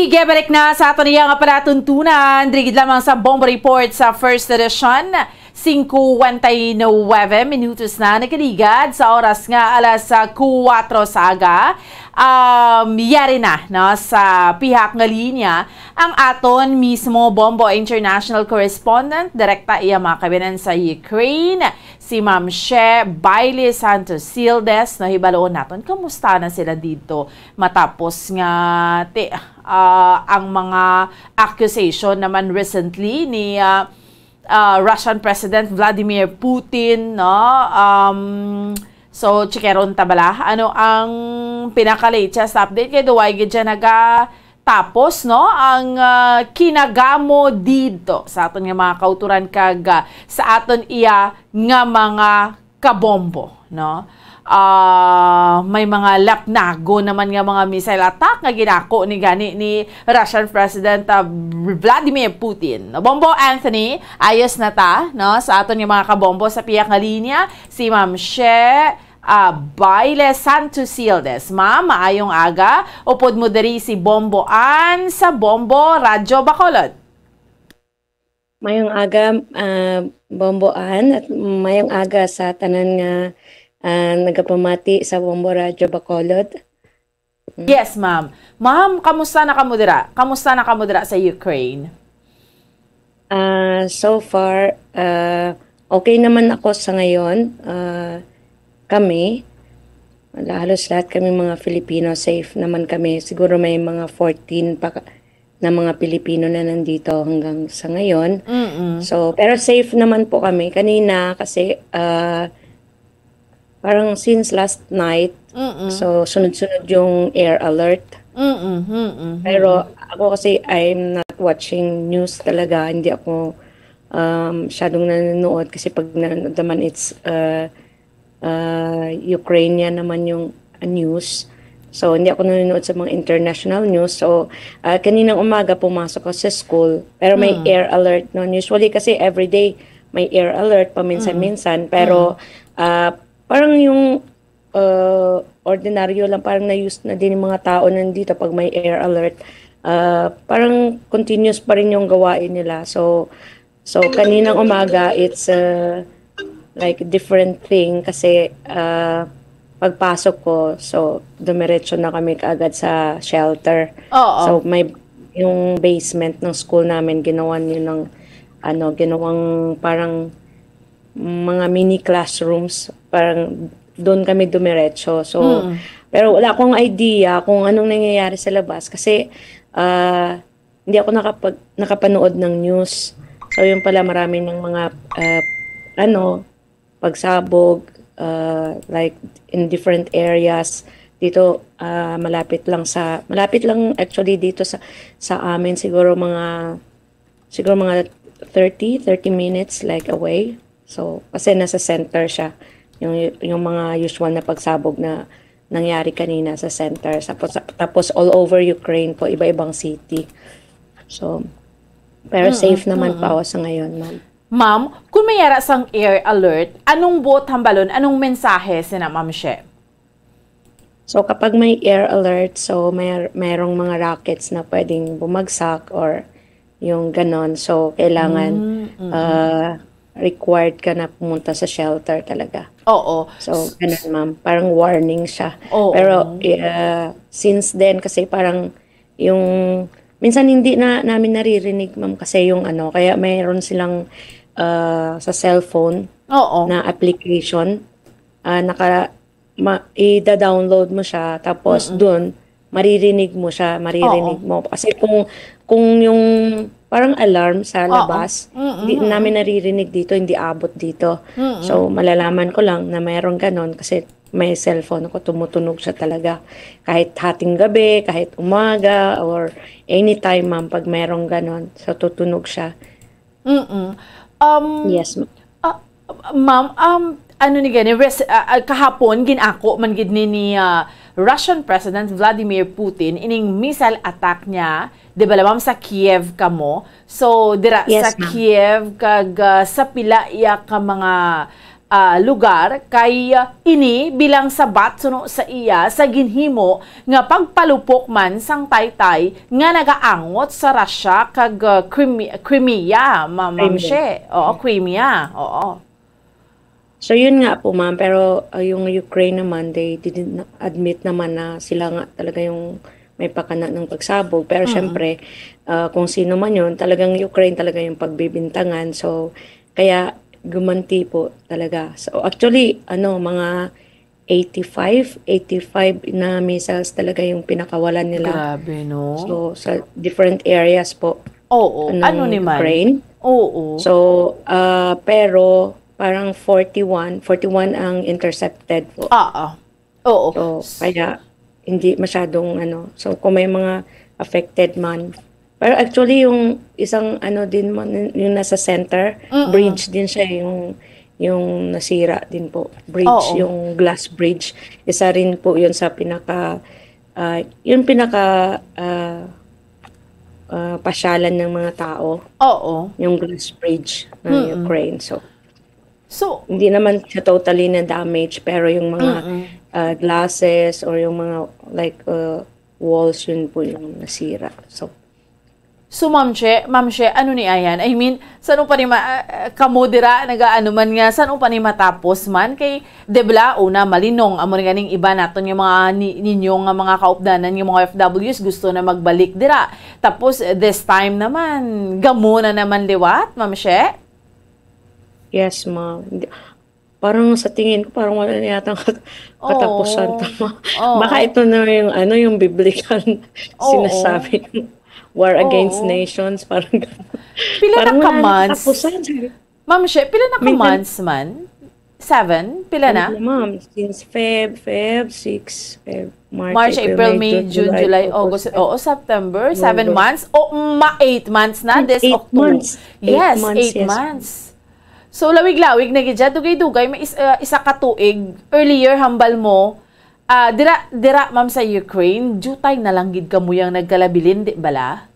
Sige, balik na sa aton iya nga palatuntunan, diri gid lamang sa Bombo Report sa First Edition. Singkwenta y nuwebe minutos na nagaligyad sa oras nga alas, ah, kuwatro sa aga. Um, yari na, no, sa pihak nga linya ang aton mismo Bombo International Correspondent, direkta iya mga kabinan sa Ukraine, si Ma'am She Baile Santos Sildes, no, hibaloon naton kamusta na sila dito matapos nga ti-, ah, ang mga accusation naman recently ni, ah, ah, Russian President Vladimir Putin, no? Um, so, chikeron ta bala. Ano ang pinaka-latest update? Kay duway gid siya nagatapos, no? Ang, ah, kinagamo dito sa aton nga mga kauturan kag, ah, sa aton iya nga mga kabombo, no? Ah, may mga lapnago naman nga mga missile attack nga ginako ni gani ni Russian President, ah, Vladimir Putin. Bombo Anthony, ayos na ta, no? Sa aton nga mga kabombo sa pihak nga linya, si Ma'am She, ah, Baile Santos Sildes. Ma'am, maayong aga. Upod mo diri si Bombo Ann sa Bombo Radyo Bacolod. Mayong aga, ah, Bombo Ann, at mayong aga sa tanan nga, ah, nagapamati sa Bombo Radyo Bacolod. Yes, ma'am. Ma'am, kamusta na kamo dira? Kamusta na kamo dira sa Ukraine? Ah, so far, ah, okay naman ako sa ngayon. Ah, kami, halos lahat kami mga Filipino, safe naman kami. Siguro may mga fourteen pa ka- na mga Pilipino na nandito hanggang sa ngayon. Mm-mm. So, pero safe naman po kami. Kanina kasi ah, parang since last night, Mm-mm. so sunod-sunod yung air alert. Mm-mm. Mm-mm. Pero ako kasi I'm not watching news talaga. Hindi ako um, masyadong nanonood kasi pag nanonood naman it's uh, uh, Ukrainian naman yung uh, news. So hindi ako nanonood sa mga international news. So uh, kaninang umaga pumasok ako sa school pero may Mm. air alert noon. Usually kasi everyday may air alert paminsan-minsan pero uh, parang yung uh, ordinaryo lang parang na-used na din yung mga tao nandito pag may air alert. Uh, parang continuous pa rin yung gawain nila. So so kaninang umaga it's uh, like different thing kasi uh, pagpasok ko so dumiretso na kami kaagad sa shelter. Oo. So may yung basement ng school namin ginawan yun ng ano ginawang parang mga mini classrooms parang doon kami dumiretso. So Mm. pero wala akong idea kung anong nangyayari sa labas kasi ah hindi ako nakapag nakapanood ng news. So yun pala marami ng mga ah, ano pagsabog ah, like in different areas dito ah, malapit lang sa malapit lang actually dito sa sa amin siguro mga siguro mga thirty, thirty minutes like away. So kasi nasa center siya. Yung yung mga usual na pagsabog na nangyari kanina sa center. Tapos tapos all over Ukraine po, iba-ibang city. So pero Mm-mm, safe naman mm-mm. pa ako sa ngayon, ma'am. Ma'am, kung may ara sang air alert, anong buot hambalon, anong mensahe sina Ma'am She? So kapag may air alert, so may mayroong mga rockets na pwedeng bumagsak or yung ganon. So kailangan Mm, mm. uh, required ka na pumunta sa shelter talaga. Oo. So ganun, ma'am. Parang warning siya. Oo. Pero uh, since then kasi parang yung minsan hindi na namin naririnig, ma'am, kasi yung ano, kaya mayroon silang uh, sa cellphone Oo. na application ah, naka ma, i-download mo siya tapos Mm-mm. doon maririnig mo siya, maririnig Oo. mo. Kasi kung kung yung parang alarm sa Oo. labas, Mm-mm, hindi mm-mm. namin naririnig dito, hindi abot dito. Mm-mm. So malalaman ko lang na mayroong ganon kasi may cellphone ako, tumutunog siya talaga. Kahit hating gabi, kahit umaga, or anytime, ma'am, pag mayroong ganon. So tutunog siya. Mm-mm. Um, Yes, ma'am. ah, ma'am, um, ano ni gani, res- ah, ah, kahapon, ginako man gid ni, ni ah, Russian President Vladimir Putin ining missile attack niya, di ba, ma'am, sa Kiev kamo? So, dira sa Yes, ma'am. Kiev kag ah, sa pila iya ka mga ah, lugar kay ah, ini bilang sabat suno sa iya sa ginhimo nga pagpalupok man sang taytay nga nagaangot sa Russia kag ah, Crime- Crimea, ma- Ma'am Crimea. She. Oo, Crimea. Oo. So yun nga po, ma'am, pero uh, yung Ukraine naman, they didn't admit naman na sila nga talaga yung may pakana ng pagsabog. Pero Mm. syempre, uh, kung sino man yun, talagang Ukraine talaga yung pagbibintangan. So kaya gumanti po talaga. So actually, ano, mga eighty-five, eighty-five na missiles talaga yung pinakawalan nila. Grabe, no? So sa different areas po Oo. ng Ano ni man? Ukraine. Oo. So, ah, pero parang forty-one, forty-one ang intercepted po. Oo. Oo. So, kaya hindi masyadong ano. So, kung may mga affected man. Pero actually, yung isang ano din man, yung nasa center, Mm-mm. bridge din siya, yung yung nasira din po. Bridge, Oo. Yung glass bridge. Isa rin po yun sa pinaka, ah, yung pinaka ah, ah, pasyalan ng mga tao, Oo. Yung glass bridge ng Mm-mm. Ukraine. So, So, hindi naman siya totally na damage, pero yung mga Mm-mm. ah, glasses or yung mga like ah, walls, yun po yung nasira. So, So, Ma'am Che, Ma'am Che, ano ni ayan? I mean, saan pa ni ma-, ah, ah, kamo dira, nagaano man nga, saan pa ni matapos man? Kay, di bala, una, malinong, amo ni ganing iba naton nga mga ni-, ninyo nga mga kaupdanan nga mga O F Ws gusto na magbalik dira. Tapos, this time naman, gamo na naman liwat, Ma'am Che? Yes, ma'am. Hindi, parang sa tingin ko, parang wala na yata kat-, Oo. katapusan to, ma'am. Oo. Baka ito na yung, ano, yung biblical Oo. sinasabi, war against Oo. nations, parang gano'n. Pila na Parang ka wala na months? katapusan. Ma'am Che, pila na ka Minsan months man? Seven? Pila Ano na? na, ma'am? Since Feb, Feb, six, Feb, March, March, April, April, May, May, June, June, July, July, August, August, oo, September, seven November. months. O, ma-, eight months na, Eight, this eight October. months. Eight Yes, months, eight yes, ma'am. months. So, lawig-lawig na gid siya, dugay-dugay, may is-, ah, isa ka tuig, earlier, hambal mo, ah, dira, dira, ma'am, sa Ukraine, diutay na lang gid kamo yang nagkalabilin, di bala?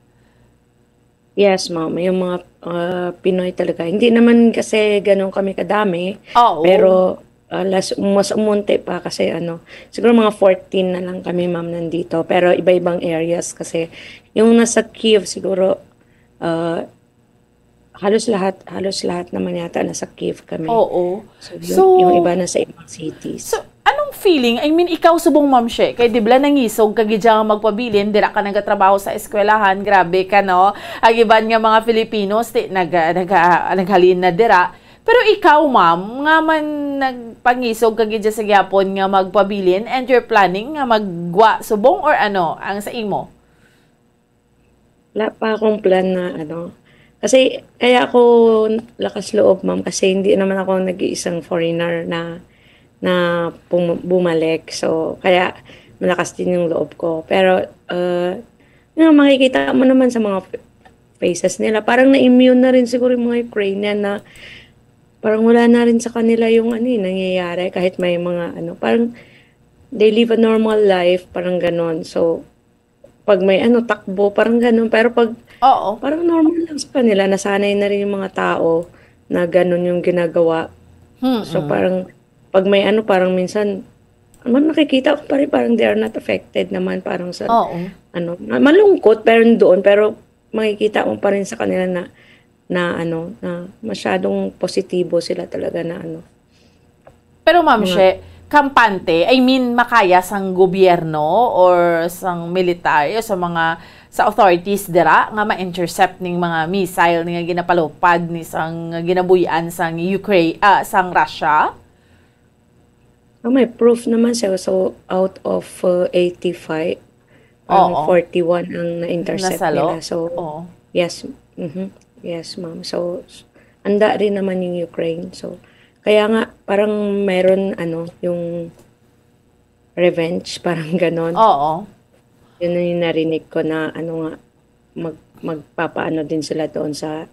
Yes, ma'am. Yung mga, ah, Pinoy talaga. Hindi naman kasi ganun kami kadami, Oo. pero, ah, las-, mas umunti pa kasi, ano, siguro mga fourteen na lang kami, ma'am, nandito. Pero iba-ibang areas kasi. Yung nasa Kyiv siguro, ah, halos lahat, halos lahat naman yata nasa Kyiv kami. Oo. So, yun, So, yung iba na sa ibang cities. so, anong feeling? I mean, ikaw subong, Ma'am She, kay di bala nangisog ka gid siya nga magpabilin, dira ka nagatrabaho sa eskwelahan, grabe ka, no? Ang iban nga mga Filipinos, ti-, nag-, nag-, naghalin na dira. Pero ikaw, ma'am, nga man nagpangisog ka gid siya sa gihapon nga magpabilin and you're planning nga maggwa subong or ano ang sa imo? Wala pa akong plan na ano. Kasi kaya ako lakas loob, ma'am, kasi hindi naman ako nag-iisang foreigner na, na pum-, bumalik. So, kaya malakas din yung loob ko. Pero, uh, you know, makikita mo naman sa mga f-, faces nila. Parang na-immune na rin siguro yung mga Ukrainian na parang wala na rin sa kanila yung ano, eh, nangyayari kahit may mga ano, parang they live a normal life, parang ganon. So, pag may ano, takbo, parang ganon. Pero pag Oo. parang normal lang sa kanila, nasanay na rin yung mga tao na ganon yung ginagawa. So, Mm-mm. parang pag may ano, parang minsan, man, nakikita ko pa rin, parang they are not affected naman, parang sa, Oo. ano, ma-, malungkot, pero doon, pero makikita mo pa rin sa kanila na, na ano, na masyadong positibo sila talaga na ano. Pero, Ma'am Mga She, kampante, I mean, makaya sang gobyerno or sang militar, sa mga, sa authorities dira nga ma-intercept ning mga missile nga ginapalupad ni sang, nga ginabuy-an sang Ukraine, ah, sang Russia? Ah, may proof naman siya. So, out of, uh, eighty-five, parang Oo. forty-one ang na-intercept Nasalo? nila. So, Oo. yes. Mhm. Yes, ma'am. So, s-, anda rin naman yung Ukraine. So, kaya nga, parang meron, ano, yung revenge, parang ganon. Oo. Yun na yung narinig ko na, ano nga, mag-, magpapaano din sila doon sa,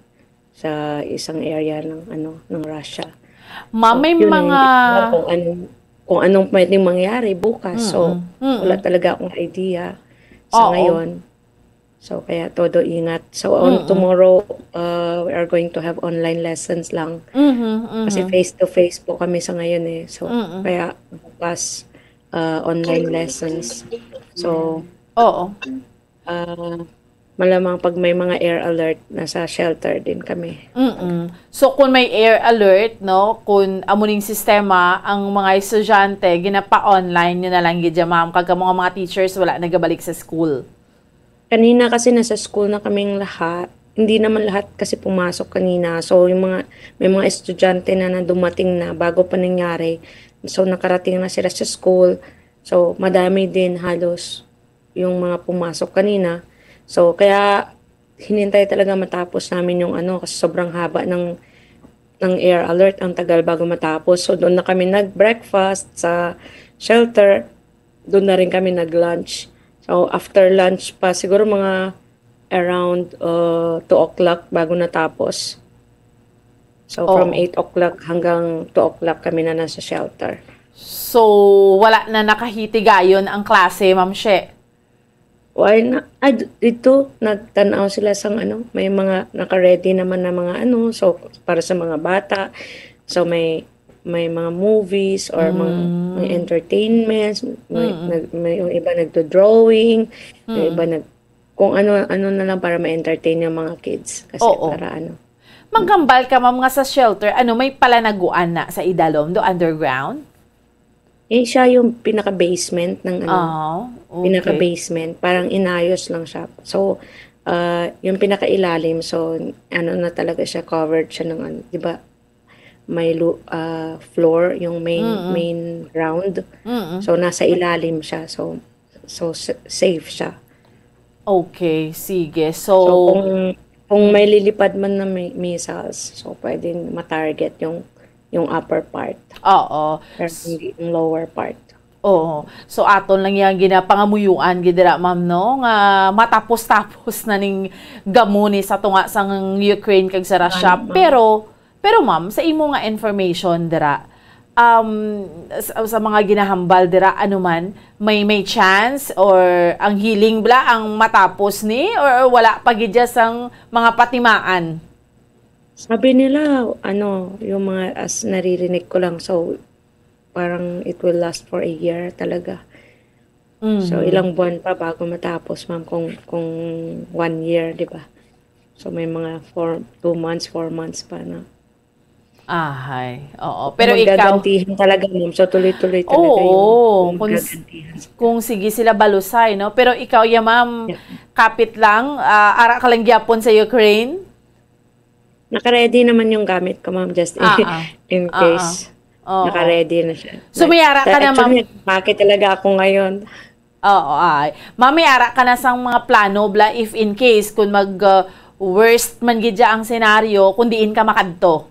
sa isang area ng, ano, ng Russia. Ma'am, So, may yun, mga hindi ko alam kung anong, kung anong pwedeng mangyari bukas. So, Mm-mm. Mm-mm. wala talaga akong idea sa Oo. ngayon. So, kaya todo ingat. So, on Mm-mm. tomorrow, uh, we are going to have online lessons lang. Mhm, Kasi mhm. face-to-face po kami sa ngayon eh. So, Mm-mm. kaya bukas, uh, online lessons. So, Oo. uh, malamang pag may mga air alert, nasa shelter din kami. Mm-mm. So, kung may air alert, no, kung amo ning sistema, ang mga estudyante, ginapa-online nyo na lang gid, ma'am, kag ang mga, mga teachers, wala nagabalik sa school. Kanina kasi nasa school na kaming lahat. Hindi naman lahat kasi pumasok kanina. So, yung mga, may mga estudyante na, na dumating na bago pa nangyari. So, nakarating na sila sa school. So, madami din halos yung mga pumasok kanina. So, kaya hinintay talaga matapos namin yung ano, kasi sobrang haba ng, ng air alert, ang tagal bago matapos. So, doon na kami nag-breakfast sa shelter. Doon na rin kami nag-lunch. So, after lunch pa, siguro mga around, uh, two o'clock bago natapos. So, from Oo. eight o'clock hanggang two o'clock kami na nasa shelter. So, wala na nakahitigayon ang klase, Ma'am She? Why na, ah, d-, dito, nagtanaw sila sang ano, may mga naka-ready naman na mga ano, so, para sa mga bata. So, may, may mga movies or mga, Mm. mga entertainments, may, Mm. nag-, may, yung iba nagdo-drawing, yung Mm. iba nag-, kung ano, ano na lang para ma-entertain yung mga kids. Kasi Oo. para ano. Maghambal ka, ma'am, nga sa shelter, ano, may palanaguan na sa idalom do, underground? Eh, siya yung pinaka-basement ng ano, Ah, okay. pinaka-basement. Parang inayos lang siya. So, ah, yung pinakailalim, so, ano na talaga siya, covered siya ng ano, di ba? May lu-, ah, floor, yung main, Mm-mm. main ground. Mm-mm. So, nasa ilalim siya. So, so sa-, safe siya. Okay, sige. So, So, kung, kung may lilipad man na mi-, missiles, so pwedeng ma-target yung, yung upper part. Oo. Pero hindi yung lower part. Oo. So, aton lang yang ginapangamuyuan gid dira, ma'am, no? Nga matapos-tapos na ning gamuni sa tunga sang Ukraine kag sa Russia. Ano, ma'am? Pero, pero, ma'am, sa imo nga information dira, um, sa, sa mga ginahambal dira, ano man, may, may chance or ang healing bala ang matapos ni or wala pa gid dya sang mga patimaan? Sabi nila, ano, yung mga as naririnig ko lang, so parang it will last for a year talaga. So, Mhm. ilang buwan pa bago matapos, ma'am, kung, kung one year, di ba? So, may mga four, two months, four months pa na. Ahay, oo. Kung Pero ikaw, magagantihan talaga, ma'am. So, tuloy-tuloy talaga yung Oo, kung s-, magagantihan. kung sige sila balusay, no? Pero ikaw, ya, ma'am, Yeah. kapit lang, ah, ara ka lang gyapon sa Ukraine? Naka-ready naman yung gamit ko, ma'am, just in, Ah, ah. in Ah, case. ah. Oo. Naka-ready na siya. So, Like, may ara ka na, actually, ma'am? nagpake talaga ako ngayon. Oo, ay. Ma'am, may ara ka na sang mga plano, bla, if in case, kung mag, uh, worst man gid siya ang senaryo, kung diin ka makadto?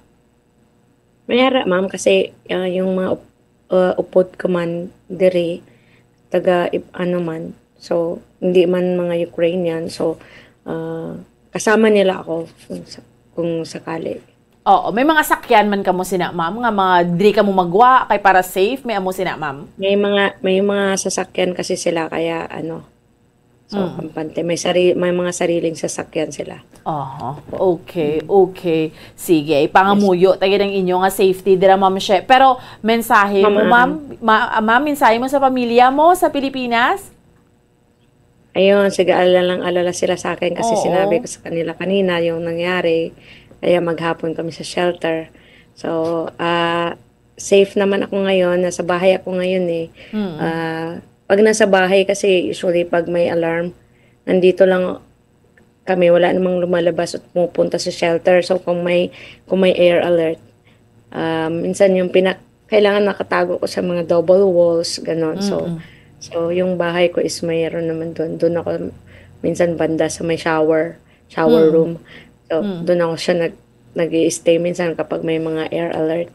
May ara, ma'am, kasi, ah, yung mga up-, uh, upod ko man diri, taga ip-, ano man, so, hindi man mga Ukrainian, so, ah, kasama nila ako kung sa-, kung sakali. Oo, may mga sakyan man kamo sina, ma'am, nga mga diri kamo magwa, kay para safe, may amo sina, ma'am? May mga, may mga sasakyan kasi sila, kaya ano, so, Mm. kampante. May sari-, may mga sariling sasakyan sila. Aha, okay, okay. Sige, ipangamuyo ta gid ang inyo nga safety dira, Ma'am She. Pero mensahe mo, Ma'am, ma'am, ma-, ma'am, mensahe mo sa pamilya mo sa Pilipinas? Ayun, sige, alala lang alala sila sa akin kasi Oo. sinabi ko sa kanila kanina yung nangyari. Kaya maghapon kami sa shelter. So, ah, safe naman ako ngayon. Nasa bahay ako ngayon eh. Mm. Ah, pag nasa bahay kasi, usually pag may alarm, nandito lang kami, wala namang lumalabas at pumupunta sa shelter. So, kung may, kung may air alert, ah, minsan yung pina-, kailangan nakatago ko sa mga double walls, ganon. So, Mm-mm. so, yung bahay ko is mayroon naman doon. Doon ako minsan banda sa may shower, shower Mm. room. So, Mm. doon ako siya nag-, nag-i-stay minsan kapag may mga air alert.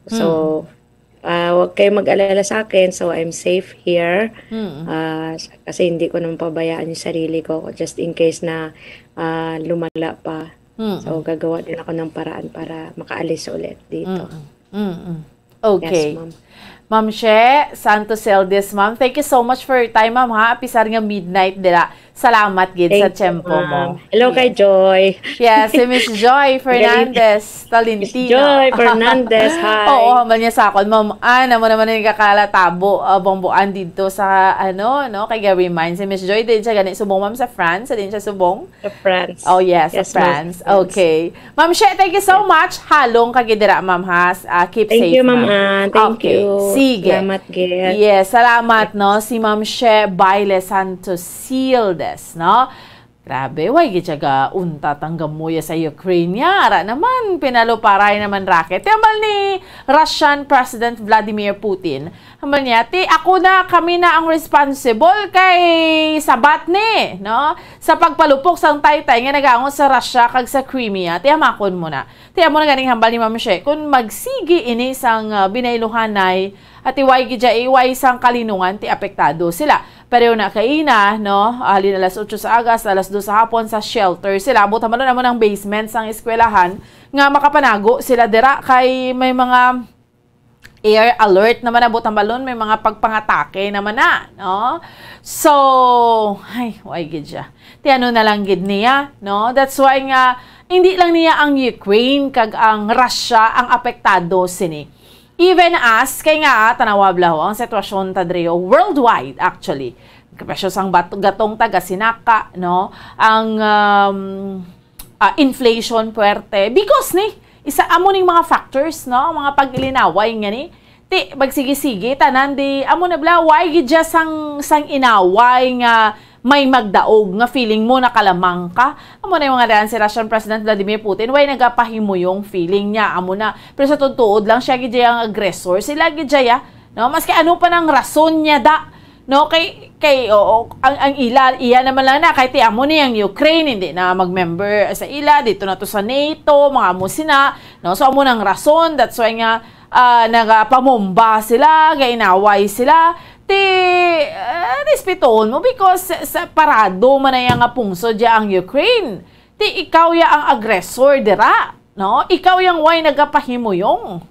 So, Mm. ah, wag kayong mag-alala sa akin. So, I'm safe here. Mm. Ah, s-, kasi hindi ko naman pabayaan yung sarili ko just in case na, ah, lumala pa. Mm. So, gagawa din ako ng paraan para makaalis ulit dito. Mm. Mm-mm. Okay. Yes, ma'am. Ma'am She Santos Celdes, ma'am, thank you so much for your time, ma'am, ha? Apisar nga midnight dira. Salamat gid sa Thank you, tiyempo mo. ma'am. Hello kay Yes. Joy. Yes, si Miss Joy Galing. Fernandez Miss Tolentino. Joy Fernandez, hi. Oo, hambal niya sa akon, ma'am, ah, namo naman ang kakalatabo, ah, bongboan dito sa, ano, no, kay ga-remind si Miss Joy, din siya gani subong, ma'am, sa France, din siya subong? Sa France. Oh, yes, sa Yes, ma'am, France. sa France. Okay. Ma'am She, thank you so Yes. much. Halong ka gid dira, ma'am, ha? S-, ah, keep Thank safe, you, ma'am ma'am. Ann. Thank Okay. you. Sige. Salamat, Gil. Yes, salamat, no? Si Ma'am She Baile Santos Sildes, no? Grabe, way gid siya ga untat ang gamuya sa Ukraine niya. Ara naman, pinaluparay naman raket. Ti hambal ni Russian President Vladimir Putin, hambal niya, "Ti ako na, kami na ang responsible kay sabat ni, no? Sa pagpalupok sang taytay nga nagaangot sa Russia kag sa Crimea, ti hamakon mo na." Ti amo na ganing hambal ni Ma'am She, kung magsigi ini sang, ah, binayluhanay, at iway gid dya, iway sang kalinungan, ti apektado sila. Pareho na kaina, no? Halin alas otso sa aga hasta alas dos sa hapon sa shelter sila. Buot hambalon amo nang basement sang eskwelahan nga makapanago sila dira kay may mga air alert naman na, buot hambalon, may mga pagpangatake naman na, no? So, ay, way gid siya. Ti ano na lang gid niya, no? That's why nga, hindi lang niya ang Ukraine kag ang Russia ang apektado sini. Even us, kay nga, ah, tanawa bala ho, ang sitwasyon ta diri, oh, worldwide, actually. presyo sang bat-, gatong taga sinaka, no? Ang, um, ah, inflation puwerte. Because ni, isa amo ning mga factors, no? Ang mga pag-ilinaway nga ni. Ti, magsigi-sige, tanan di, amo na bala, why gid siya sang, sang inaway nga may magdaog nga feeling mo nakalamang ka? Amo na yung mga daan si Russian President Vladimir Putin, why nagapahimuyong feeling niya? Amo na, pero sa tuod lang siya gid ang aggressor. Sila gid ya, no? Maski ano pa nang rason niya da, no? Kay, kay, oo, ang, ang ila, iya naman lang na, kay ti amo ni ang Ukraine, hindi na mag-member sa ila, dito na to sa nato, mga amo sina, no? So, amo nang rason, that's why nga, ah, nagapamomba sila, gainaway sila, ti, ah, respetohon mo because sa, sa parado man na iya nga pungsod ya ang Ukraine. Ti ikaw ya ang aggressor dira, no? Ikaw yang way nagapahimuyong.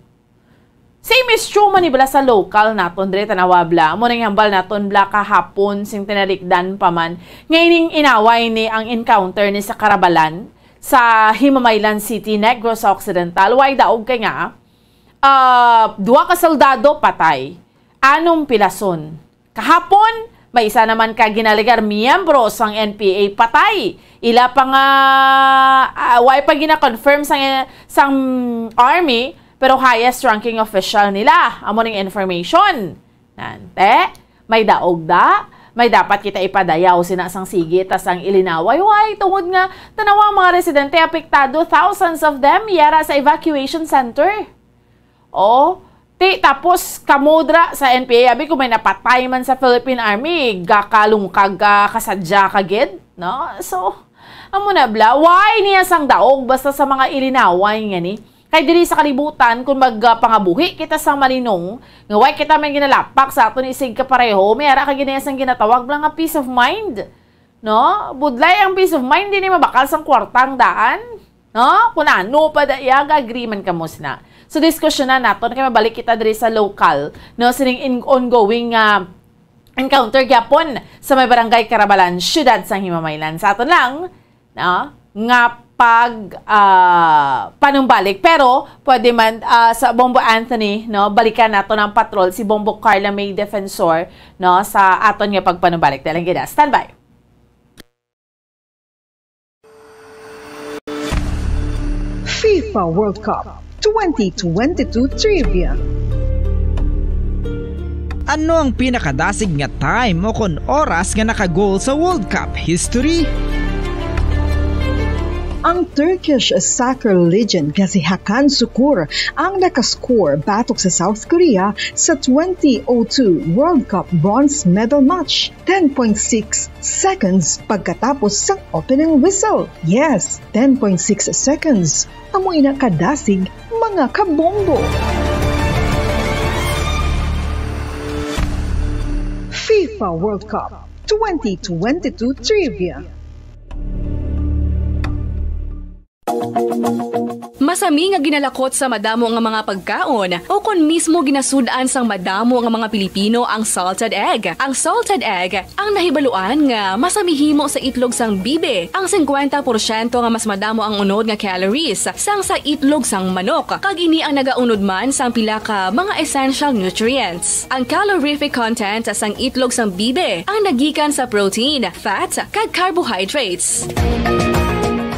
Same is true man ni bala sa local naton dire, tanawa bala. Amo nang hambal naton bala kahapon, sing tinalikdan pa man. Nga ining inaway ni ang encounter ni sa Karabalan sa Himamaylan City, Negros Occidental. Way daog kay nga, ah, duha ka soldado patay, anom pilason. Kahapon, may isa naman ka ginalegar miyembro sang N P A patay. Ila pa nga, ah, way pa gina-confirm sang, sang army, pero highest ranking official nila. Amo ning information. Nante, may daog da, may dapat kita ipadayaw sina sang sige ta sang ilinaway. Why? Tungod nga tanawa ang mga residente apektado, thousands of them yara sa evacuation center. Oh, ti, tapos kamo dra sa N P A, abi ko may napatay man sa Philippine Army, gakalungkag ka, kasadya ka gid, no? So, amo na bala, why niya sang daog basta sa mga ilinaway nga ni? Kay diri sa kalibutan, kung magpangabuhi kita sang malinong, nga way kita may ginalapak sa aton isig kapareho, may ara ka gid sang ginatawag lang nga peace of mind. No? Budlay ang peace of mind, di ni mabakal sang kwarta ang daan. No? Kung ano pa da iya, ga-agree man kamo sina. So, diskusyonan naton kay mabalik kita diri sa local, no, sining in-, ongoing nga encounter gyapon sa may barangay Karabalan, siyudad sang Himamaylan. Sa aton lang, no, nga pag, ah, panumbalik. Pero pwede man, ah, sa Bombo Anthony, no, balikan naton ang patrol si Bombo Carla May Defensor, no, sa aton nga pagpanumbalik. Dalang gid, ah. Standby. FIFA World Cup twenty twenty-two Trivia. Ano ang pinakadasig nga time o kon oras nga naka-goal sa World Cup history? Ang Turkish soccer legend nga si Hakan Sukur ang nakascore batok sa South Korea sa twenty oh two World Cup bronze medal match. Ten point six seconds pagkatapos sang opening whistle. Yes, ten point six seconds. Amo ina kadasig, mga kabombo. FIFA World Cup twenty twenty-two Trivia. Masami nga ginalakot sa madamo nga mga pagkaon, o kon mismo ginasud-an sang madamo nga mga Pilipino ang salted egg. Ang salted egg ang nahibaluan nga masami himo sa itlog sang bibi. Ang singkwenta porsyento nga mas madamo ang unod nga calories sang sa itlog sang manok, kag ini ang nagaunod man sang pila ka mga essential nutrients. Ang calorific content sang itlog sang bibi ang nagikan sa protein, fat, kag carbohydrates.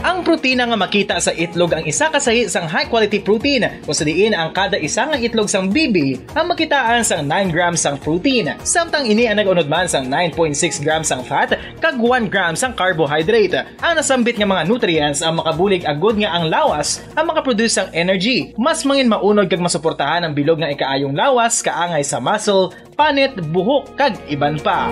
Ang protina nga makita sa itlog ang isa ka sahi sang high-quality protein, kung sa diin ang kada isa nga itlog sang bibi ang makitaan sang nine grams sang protein, samtang ini ang nag-unod man sang nine point six grams sang fat kag one gram sang carbohydrate. Ang nasambit nga mga nutrients ang makabulig agud nga ang lawas ang makaproduce sang energy. Mas mangin maunod kag masuportahan ang bilog nga ikaayong lawas, kaangay sa muscle, panit, buhok, kag iban pa.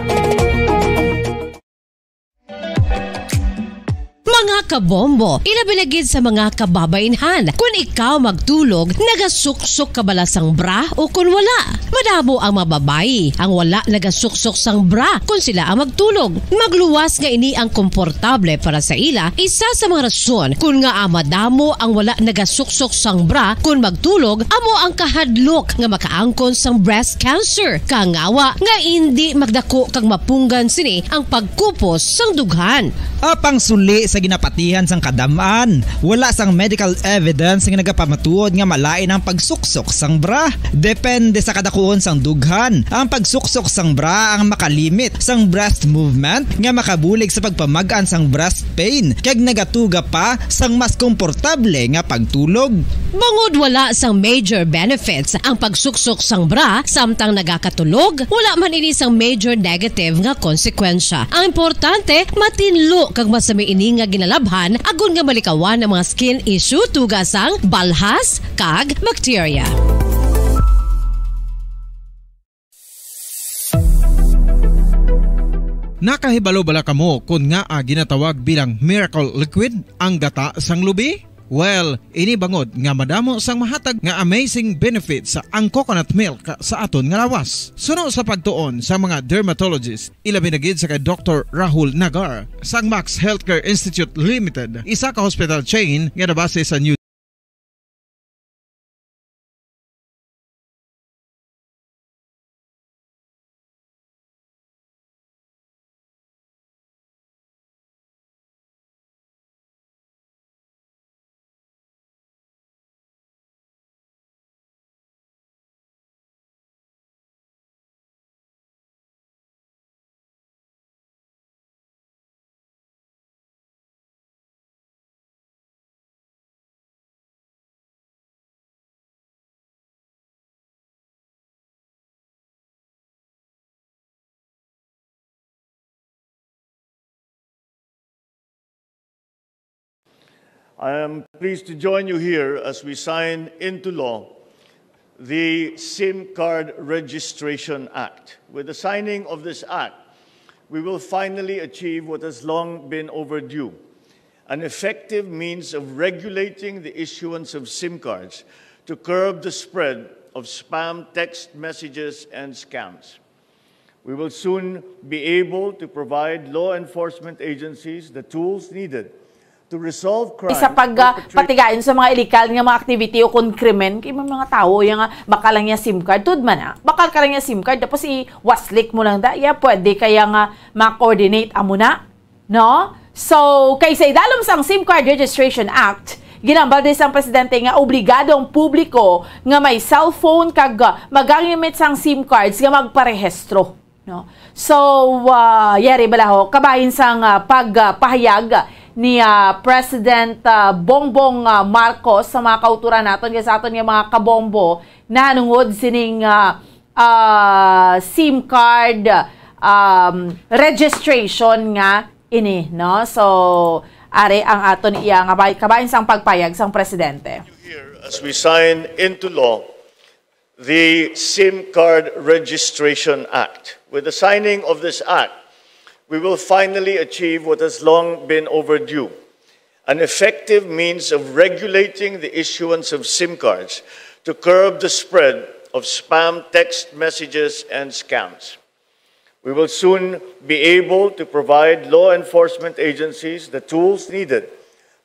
Mga kabombo, ilabi na gid sa mga kababainhan. Kun ikaw magtulog, nagasuksok ka bala sang bra o kun wala? Madamo ang mga babayi ang wala nagasuksok sang bra kun sila ang magtulog. Magluwas nga ini ang komportable para sa ila, isa sa mga rason kun ngaa madamo ang wala nagasuksok sang bra kun magtulog amo ang kahadlok nga makaangkon sang breast cancer. Kangawa nga indi magdako kag mapunggan sini ang pagkupos sang dughan. Apang suli sa Kapatihan sang kadam-an, wala sang medical evidence nga nagapamatuod nga malain ang pagsuksok sang bra. Depende sa kadakuon sang dughan, ang pagsuksok sang bra ang makalimit sang breast movement nga makabulig sa pagpamag-an sang breast pain kag nagatuga pa sang mas komportable nga pagtulog. Bangod wala sang major benefits ang pagsuksok sang bra samtang nagakatulog, wala man ini sang major negative nga konsekwensya. Ang importante, matinlo kag masami ini nga ginalabhan agod nga malikawan ang mga skin issue tuga sang balhas kag bacteria. Nakahibalo bala kamo kon ngaa ginatawag bilang miracle liquid ang gata sang lubi? Well, ini bangod nga madamo sang mahatag nga amazing benefits ang coconut milk sa aton nga lawas. Suno sa pagtuon sa mga dermatologist, ilabi na gid sa kay Doktor Rahul Nagar sang Max Healthcare Institute Limited, isa ka hospital chain nga nabase sa New I am pleased to join you here as we sign into law the SIM Card Registration Act. With the signing of this act, we will finally achieve what has long been overdue, an effective means of regulating the issuance of SIM cards to curb the spread of spam text messages and scams. We will soon be able to provide law enforcement agencies the tools needed to resolve crimes. Isa pag, ah, perpetrated patigayon sa mga illegal nga mga activity o kon krimen, kay may mga tawo yang, ah, bakal lang niya SIM card. Tud man, ah, bakal ka lang niya SIM card, tapos i-waslik mo lang da, ya, pwede kaya nga ma-coordinate amo na. No? So, kay sa idalom sang SIM Card Registration Act, ginhambal din sang presidente nga obligado ang publiko nga may cellphone kag, ah, magagamit sang SIM cards nga magparehistro, no? So, ah, yari bala ho, kabahin sang, ah, pagpahayag ni, ah, President, ah, Bongbong, ah, Marcos sa mga kauturan naton, kay sa aton nga mga kabombo, nahanungod sining, ah, ah, SIM card, um, registration nga ini, no? So, are ang aton iya nga bay-, kabahin sang pagpayag sang presidente. Here, as we sign into law the SIM Card Registration Act. With the signing of this act, we will finally achieve what has long been overdue, an effective means of regulating the issuance of SIM cards to curb the spread of spam text messages and scams. We will soon be able to provide law enforcement agencies the tools needed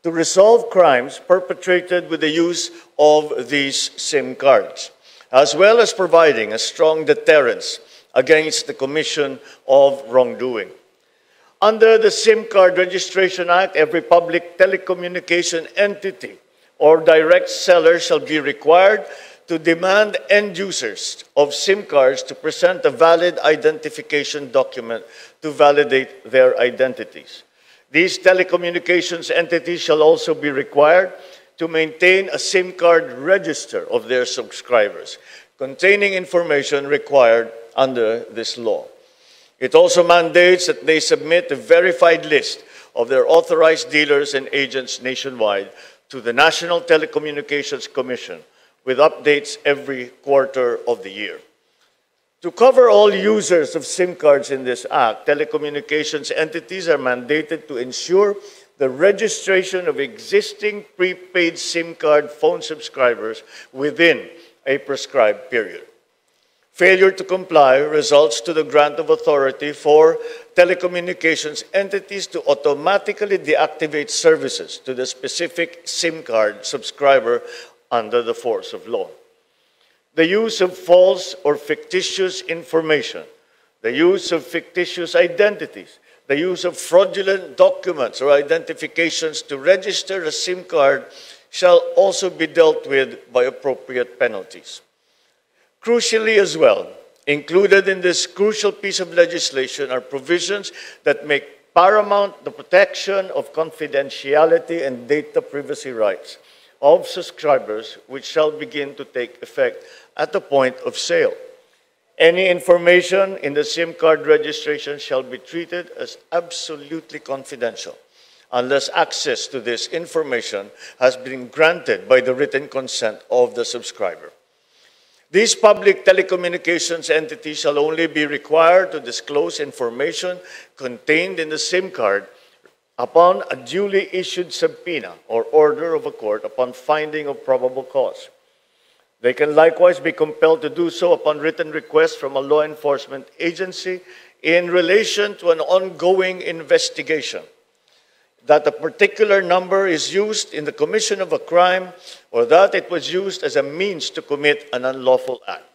to resolve crimes perpetrated with the use of these SIM cards, as well as providing a strong deterrence against the commission of wrongdoing. Under the SIM Card Registration Act, every public telecommunication entity or direct seller shall be required to demand end users of SIM cards to present a valid identification document to validate their identities. These telecommunications entities shall also be required to maintain a SIM card register of their subscribers containing information required under this law. It also mandates that they submit a verified list of their authorized dealers and agents nationwide to the National Telecommunications Commission with updates every quarter of the year. To cover all users of SIM cards in this act, telecommunications entities are mandated to ensure the registration of existing prepaid SIM card phone subscribers within a prescribed period. Failure to comply results to the grant of authority for telecommunications entities to automatically deactivate services to the specific SIM card subscriber under the force of law. The use of false or fictitious information, the use of fictitious identities, the use of fraudulent documents or identifications to register a SIM card shall also be dealt with by appropriate penalties. Crucially as well, included in this crucial piece of legislation are provisions that make paramount the protection of confidentiality and data privacy rights of subscribers, which shall begin to take effect at the point of sale. Any information in the SIM card registration shall be treated as absolutely confidential unless access to this information has been granted by the written consent of the subscriber. These public telecommunications entities shall only be required to disclose information contained in the SIM card upon a duly issued subpoena or order of a court upon finding of probable cause. They can likewise be compelled to do so upon written request from a law enforcement agency in relation to an ongoing investigation, that a particular number is used in the commission of a crime or that it was used as a means to commit an unlawful act.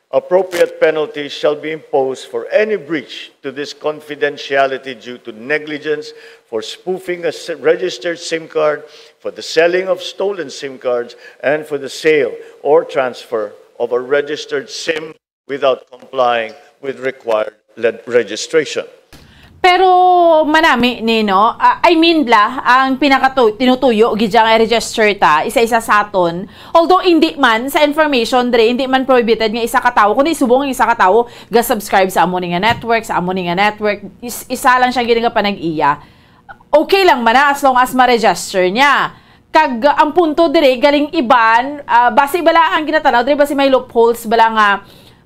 Appropriate penalties shall be imposed for any breach to this confidentiality due to negligence, for spoofing a s- registered SIM card, for the selling of stolen SIM cards, and for the sale or transfer of a registered SIM without complying with required le- registration. Pero manami ni, no? Ah, I mean, bla, ang pinakatu- tinutuyo gid dyan nga i-register ta, isa-isa sa aton. Although hindi man sa information dre, hindi man prohibited nga isa ka tawo, kundi subong ang isa ka tawo ga-subscribe sa amo ni nga network, sa amo ni nga network, is- isa lang siya gid nga panag-iya. Okay lang man na as long as ma-register niya. Kag ang punto dire galing iban, ah, basi bala ang ginatanaw dire, basi may loopholes bala nga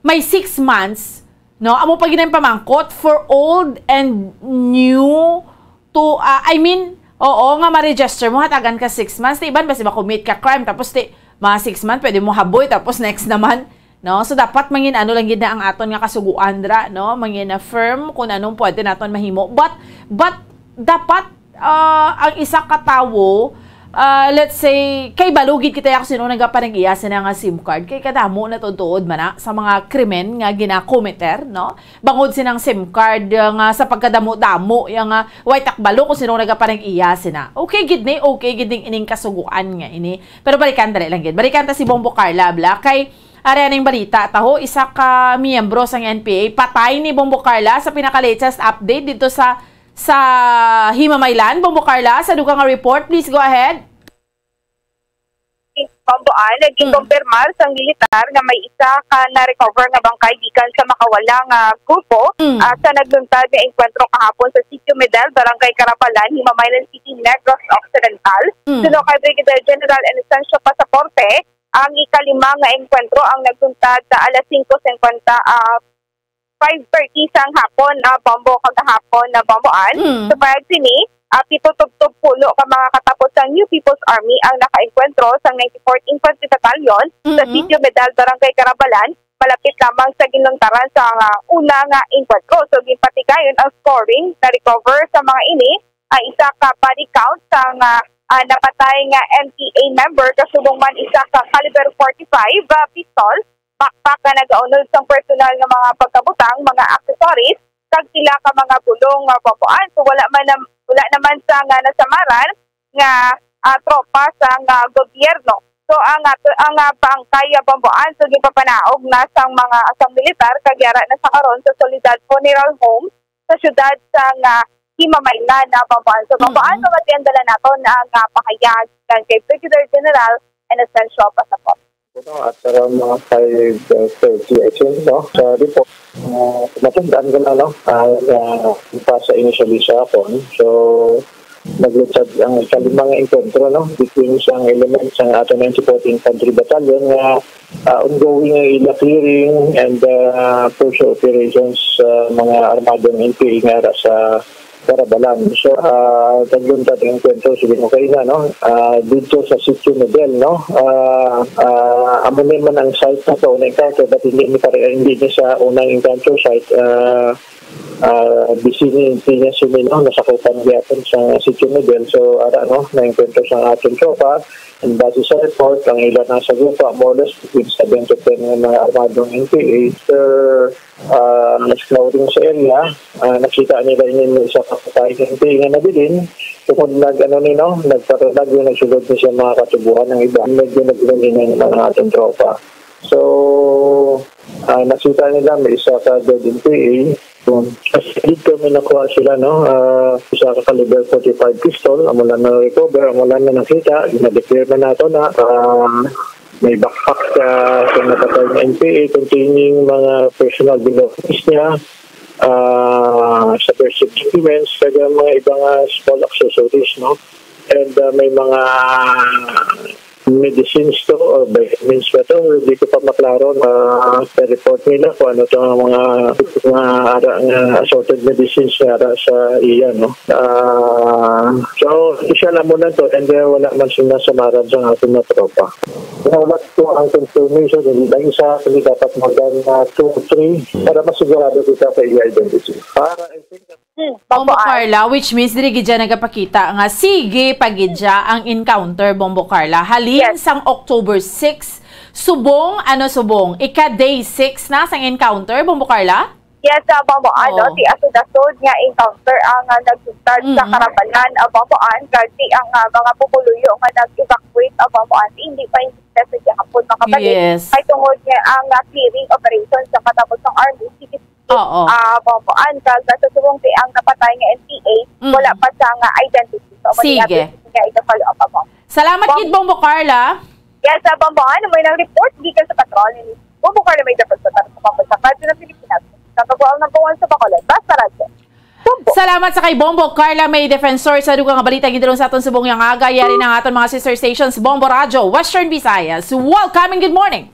may six months, no? Amo pa gid ang pamangkot for old and new to, ah, I mean, oo nga ma-register mo, hatagan ka six months, ti iban basi ma-commit ka crime, tapos ti mga six months pwede mo haboy, tapos next naman, no? So dapat mangin ano lang gid na ang aton nga kasuguan dra, no? Mangin na firm kung anong pwede naton mahimo. But but dapat, ah, ang isa ka tawo, ah, let's say, kay balugid kita ya kung sino nagapanag-iya sina nga SIM card, kay kadamo na tuod-tuod man na sa mga krimen nga ginakomiter, no? Bangod sinang SIM card, ah, nga sa pagkadamo-damo ya nga way takbalo kung sino nagapanag-iya sina. Okay gid ni, okay gid ning ining kasuguan nga ini. Pero balikan dali lang gid. Balikan ta si Bombo Carla, bla, kay ari aning balita taho, isa ka miyembro sang N P A patay ni Bombo Carla sa pinaka-latest update dito sa sa Himamaylan. Bombo Carla, sa dugang nga report, please go ahead. Bomboan, naging kumpirmar sang militar nga may isa ka na-recover nga bangkay gikan sa makawala nga grupo, ah, sa nagluntad nga engkwentro kahapon sa Sitio Medel, Barangay Carabalan, Himamaylan City, Negros Occidental. Suno kay Brigadier General Inocencio Pasaporte, ang ikalima nga engkwentro ang nagluntad sa alas singko singkwenta, ah, five thirty sang hapon, ah, Bombo, kagahapon na Bomboan. Sa pahayag sini, ah, pito tubtob pulo ka mga katapos sang New People's Army ang nakaengkwentro sang ninety-fourth Infantry Battalion sa Sitio Medal, Barangay Carabalan, malapit lamang sa ginluntaran sa, ah, una nga engkwentro. So, ginpatigayon ang scoring na-recover sa mga ini, ah, isa ka body count sang, ah, ah, napatay nga N P A member, kasubong man isa ka caliber forty-five, ah, pistol, backpack nga nagaunod sang personal nga mga pagkabutang, mga accessories, kag pila ka mga bulong nga babuan. So, wala man nam- wala naman sa nga nasamaran nga, ah, tropa sang, ah, gobyerno. So, ang ato ang, ah, bangkay, ah, babuan, so, gipapanaog na sang mga sang militar kag yara na sa karon sa Soledad Funeral Home sa siyudad sang, ah, Himamaylan na babuan. So, babuan, pamatian dala naton ang, ah, pahayag gikan kay Brigadier General Inocencio Pasaport. At around mga five thirty, I think, no? Sa report, uh, matandaan ko na, no? Uh, uh, pa sa initially sa hapon. So, naglunsad ang ikalima nga enkwentro, no? Between sang elements sang ato ninety-fourth Infantry Battalion nga, uh, ongoing ang ila clearing and, uh, pursuit operations sa mga armadong N P A nga ara sa Carabalan. So, ah, tagluntad ang enkwentro, sige mo kayo na, no? Ah, dito sa Sitio Medel, no? Ah, ah, amo ni man ang site na to, na-encounter, but hindi ni pare, hindi ni sa unang encounter site. Ah, ah, busy ni, busy niya sumino, nasakupan gyapon sa Sitio Miguel. So, ara, no, naengkwentro sa aton tropa. And base sa report, ang ila nasagupa, more or less, between seven to ten nga mga armadong N P A. After, ah, scouting sa area, ah, nakita nila ini may isa ka patay N P A nga nabilin. Tungod nag, ano ni, no, nagpatulog, yung nagsulod ni sa mga katubuhan ng iba. Medyo naghinay-hinay naman ang aton tropa. So, ah, nakita nila may isa ka dead N P A. So, kasi dito may nakuha sila, no? Ah, isa ka caliber forty-five pistol, amo lang na recover, amo lang na nakita, gina-declare man nato na, ah, may backpack sa, sa napatay nga N P A containing mga personal belongings niya, ah, subversive documents, kag ang mga iba nga small accessories, no? And, ah, may mga medicines to or vitamins ba to, hindi ko pa maklaro na report nila kung ano to ang mga, mga ara nga assorted medicines nga ara sa iya, no? Ah, so, isa lang mo lang to, and, uh, wala man sila samaran sa ating mga tropa. Wala ko ang confirmation, hindi lang isa, kundi dapat more than, uh, two, three, para masigurado kita sa iya identity. Para, I think, Hmm, Bombo Carla, which means diri gid siya nagapakita nga sige pa gid siya ang encounter, Bombo Carla. Halin yes. Sang October six, subong, ano subong, ika day six na sang encounter, Bombo Carla? Yes, uh, Bombo, ano, oh. Di asod-asod nga encounter ang uh, nagsunod mm-hmm. Sa Karabalan, uh, Bombo, an, kasi ang uh, mga pumuluyo nga nag-evacuate, uh, Bombo, an, hindi pa yung sa gihapon makabalik. Yes. Kay tungod nga ang uh, clearing operation sa katapos ng army, Oo. Ah, Bombo, an kag sa subong kay ang napatay nga N P A, mm. Wala pa sa nga identity. So, sige. Nga ito follow up ako. Salamat gid, Bombo Carla. Yes, sa Bombo, ano may nang report gikan sa patrol ni Bombo Carla may dapat sa tanong sa Bombo sa Radyo ng Pilipinas. Sa Baguao number one sa Bacolod. Basta Radyo. Salamat sa kay Bombo Carla May Defensor sa dugang nga balita gidulong sa aton subong nga aga. Yari na nga aton mga sister stations, Bombo Radyo, Western Visayas. Welcome and good morning.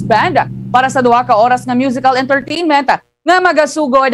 Band para sa duha ka oras nga musical entertainment nga magasugod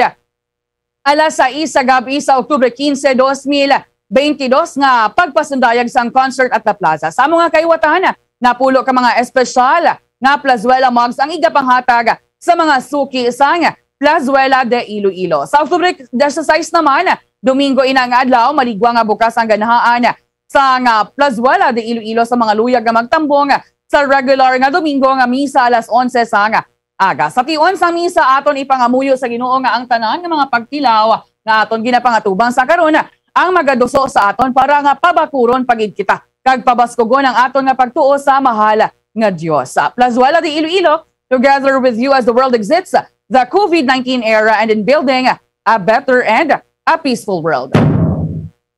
alas sais sa gabi sa Oktubre kinse, dos mil beintidos nga pagpasundayag sang concert at La Plaza. Sa mga kaiwatan, napulo ka mga espesyal nga plazuela mugs ang igapanghatag sa mga suki sang Plazuela de Iloilo. Sa Oktubre disisais naman, Domingo ina nga adlaw, maligwa nga bukas ang ganahaan sang Plazuela de Iloilo sa mga luyag nga magtambong sa regular nga Domingo nga misa alas onse sang aga. Sa tion sang misa, aton ipangamuyo sa Ginoo nga ang tanan nga mga pagtilaw nga aton ginapangatubang sa karon ang magaduso sa aton para nga pabakuron pa gid kita kag pabaskugon ang aton nga pagtuo sa mahal nga Dios. Plazuela de Iloilo, together with you as the world exits the COVID nineteen era and in building a better and a peaceful world.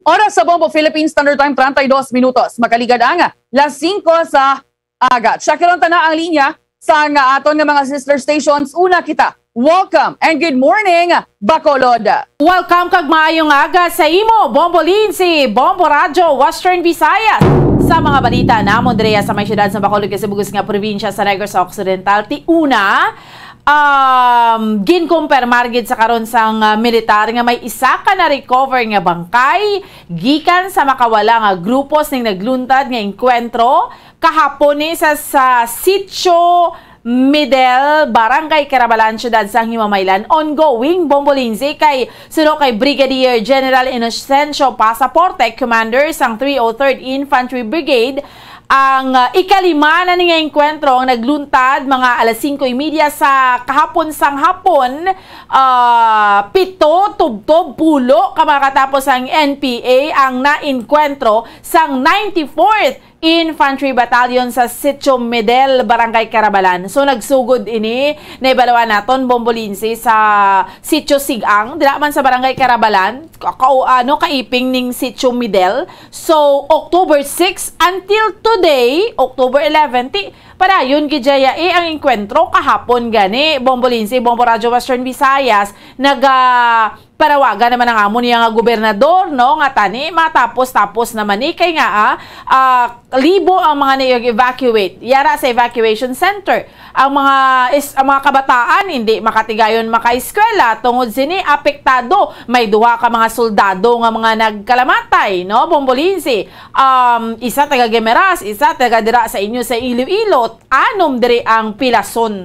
Oras sa Bombo Philippine Standard Time, treinta y dos minutos. Makaligad ang las singko sa aga. Check lang ta na ang linya sa nga aton nga mga sister stations. Una kita. Welcome and good morning, Bacolod. Welcome kag maayong aga sa imo, Bombo Lindsay, Bombo Radyo, Western Visayas. Sa mga balita namon direya sa may siyudad sa Bacolod kag sa bug-os nga probinsya sa Negros Occidental, ti una, um, ginkumpirmar gid sa karon sang, uh, militar nga may isa ka na-recover nga bangkay gikan sa makawala nga grupo sing nagluntad nga engkwentro kahapon ni sa, sa Sitio Midel, Barangay Carabalan, Siyudad sang Himamaylan. Ongoing, Bombo Lindsay, kay suno kay Brigadier General Inocencio Pasaporte, Commander sang three oh third Infantry Brigade, ang, uh, ikalima na ni nga engkwentro ang nagluntad mga alas singko y media sa kahapon sang hapon, uh, pito tubtob pulo ka mga katapos ang N P A ang naengkwentro sang ninety-fourth Infantry Battalion sa Sitio Medel, Barangay Carabalan. So, nagsugod ini, naibaluan naton, Bombo Lindsay, sa Sitio Sigang, dira man sa Barangay Carabalan, ka, ka, ano, kaiping ning Sitio Medel. So, October six until today, October eleven, ti, padayon gid dya, eh, ang engkwentro kahapon gani, Bombo Lindsay, Bombo Radyo Western Visayas, naga, panawagan naman ang amo niya nga gobernador, no, nga tani matapos-tapos naman ni kay nga, ah, ah, libo ang mga nag-evacuate. Yara sa evacuation center. Ang mga is, ang mga kabataan hindi makatigayon makaeskwela tungod sini apektado. May duha ka mga soldado nga mga nagkalamatay, no, Bombo Lindsay. Um, isa taga Guimaras, isa taga dira sa inyo sa Iloilo. Anom diri ang pilason.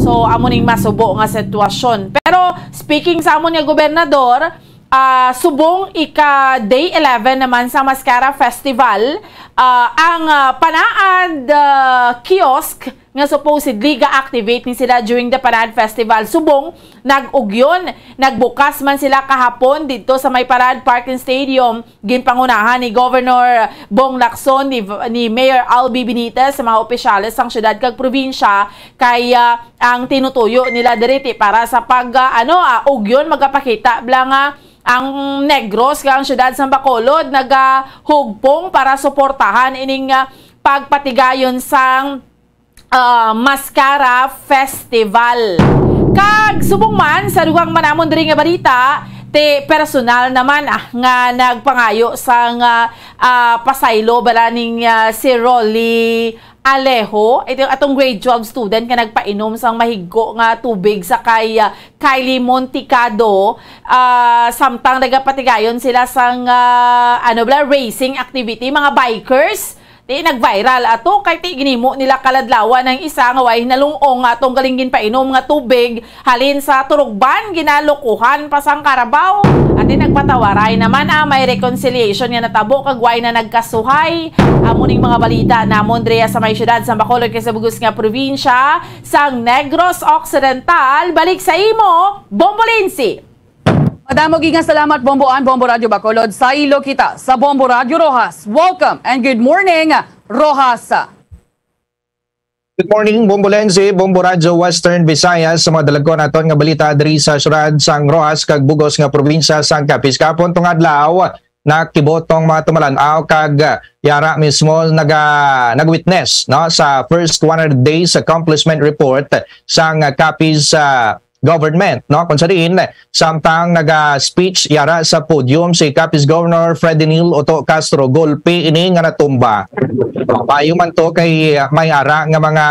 So, amo ning masubo nga sitwasyon. Pero speaking sa amon nga gobernador, ah, subong ika day eleven naman sa Mascara Festival, ah, ang, ah, Panaad, ah, kiosk nga supposedly ga-activate ni sila during the Panaad Festival. Subong nag-ugyon, nagbukas man sila kahapon didto sa may Panaad Park and Stadium. Ginpangunahan ni Governor Bong Lacson, ni, ni Mayor Albi Benitez, sa mga opisyales sang syudad kag probinsya, kay, ah, ang tinutuyo nila diri ti para sa pag, ah, ano, ah, ugyon, magapakita bala nga ang Negros kag ang syudad sang Bacolod nagahugpong para suportahan ining, ah, pagpatigayon sang, ah, Mascara Festival. Kag subong man sa dugang man namon diri nga balita, ti personal naman, ah, nga nagpangayo sang, ah, ah, pasaylo bala ning, ah, si Rolly Alejo, ito yung atong grade twelve student nga nagpainom sang mahigko nga tubig sa kay, ah, Kylie Monticado, ah, samtang nagapatigayon sila sang, ah, ano bala, racing activity, mga bikers. Ti nag-viral ato kay ti ginimo nila kaladlawan ang isa nga way hinalung-ong nga atong galing ginpainom nga tubig halin sa Turugban, ginalukuhan pa sang karabaw. At ti nagpatawaray naman, ah, may reconciliation nga natabo kag way na nagkasuhay. Amo ning mga balita namon diri sa may syudad sa Bacolod kag sa bug-os nga probinsya sang Negros Occidental. Balik sa imo, Bombolense. Madamo gid nga salamat, Bombo Ann, Bombo Radyo Bacolod. Saylo kita sa Bombo Radyo Roxas. Welcome and good morning, Roxas. Good morning, Bombolense, Bombo Radyo Western Visayas. Sa mga dalagko naton nga balita diri sa syudad sang Roxas kag bug-os nga probinsya sang Capiz, kahapon tong adlaw, nakibot tong mga tumalan-aw kag, ah, yara mismo naga-, nag-witness, no, sa first one hundred days accomplishment report sang, ah, Capiz, ah, government, no? Kung sa diin, samtang naga-speech yara sa podium si Capiz Governor Fredinil Oto Castro, gulpi ini nga natumba. Payo man to kay, ah, may ara nga mga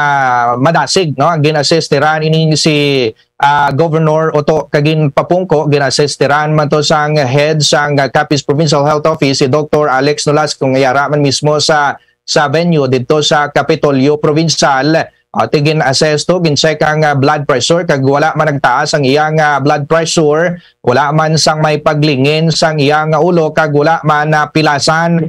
madasig, no? Gin-assistiran ini si, ah, Governor Oto, kag ginpapungko, gin-assistiran man to sang head sang, ah, Capiz Provincial Health Office, si Doctor Alex Nolasco, nga yara man mismo sa sa venue didto sa Kapitolyo Provincial. Ah, ti gin-assess to, gin-check ang, ah, blood pressure kag wala man nagtaas ang iyang, ah, blood pressure, wala man sang may paglingin sang iyang ulo kag wala man napilasan.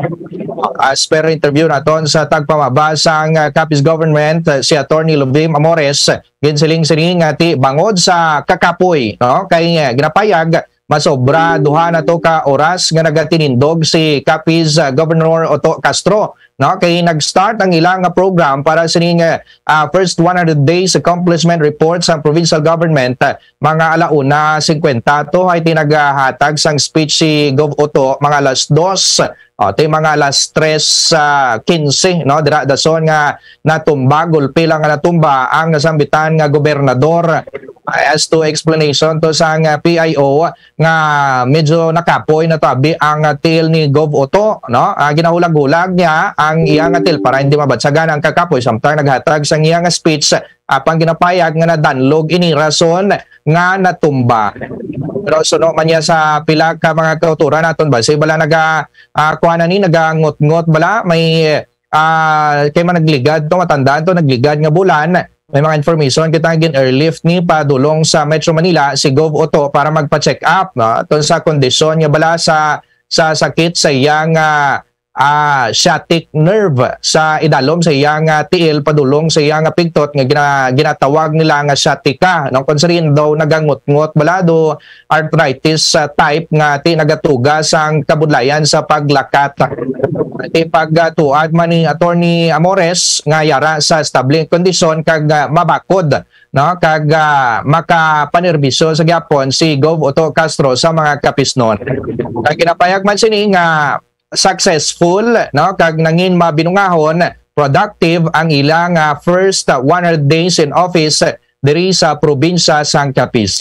As per interview naton sa tagpamaba sang, ah, Capiz government, ah, si Attorney Luvim Amores, ginsiling sini nga ti bangod sa kakapoy, no? Kay, ah, ginapayag masobra duha na to ka oras nga nagatinindog si Capiz, ah, Governor Oto Castro, no? Kay nag-start ang ila nga program para sining, ah, first one hundred days accomplishment report sa provincial government, ah, mga ala una singkwenta to, ay ti nagahatag sang speech si Gov Oto mga alas dos. O, ti mga alas tres, ah, quince, no? Dira dason nga natumba, gulpi lang nga natumba ang nasambitan nga gobernador. As to explanation to sang, ah, P I O nga medyo nakapoy na tabi ang, ah, tiil ni Gov Oto, no? Ah, ginahulag-hulag niya ang iya nga tiil para hindi mabatsagan ang kakapoy samtang naghatag sang iya nga speech, apang ginapayag nga nadanlog ini rason nga natumba. Pero suno man niya sa pila ka mga kauturan naton ba, si bala naga, ah, kuha na ni, nagangutngot bala, may, ah, kay man nagligad to, matandaan to, nagligad nga bulan, may mga information kita nga gin-airlift ni padulong sa Metro Manila si Gov Oto para magpa-check up, no? Tungod sa kondisyon nga bala sa, sa sakit sa iyang, ah, ah, sciatic nerve sa idalom sa iyang, ah, tiil padulong sa iyang, ah, pigtot nga gina-, ginatawag nila nga sciatica, no? Kung sa diin daw nagangutngot bala do arthritis, ah, type nga ti nagatuga sang kabudlayan sa paglakat. Ti pagtuad man ni Attorney Amores nga yara sa establing kondisyon kag, ah, mabakod, no? Kag, ah, makapanerbisyo sa gyapon si Gov Oto Castro sa mga Capisnon. Kag ginapayag man sini nga successful, no, kag nangin mabinungahon, productive ang ila nga first, ah, one hundred days in office diri sa probinsya sang Capiz.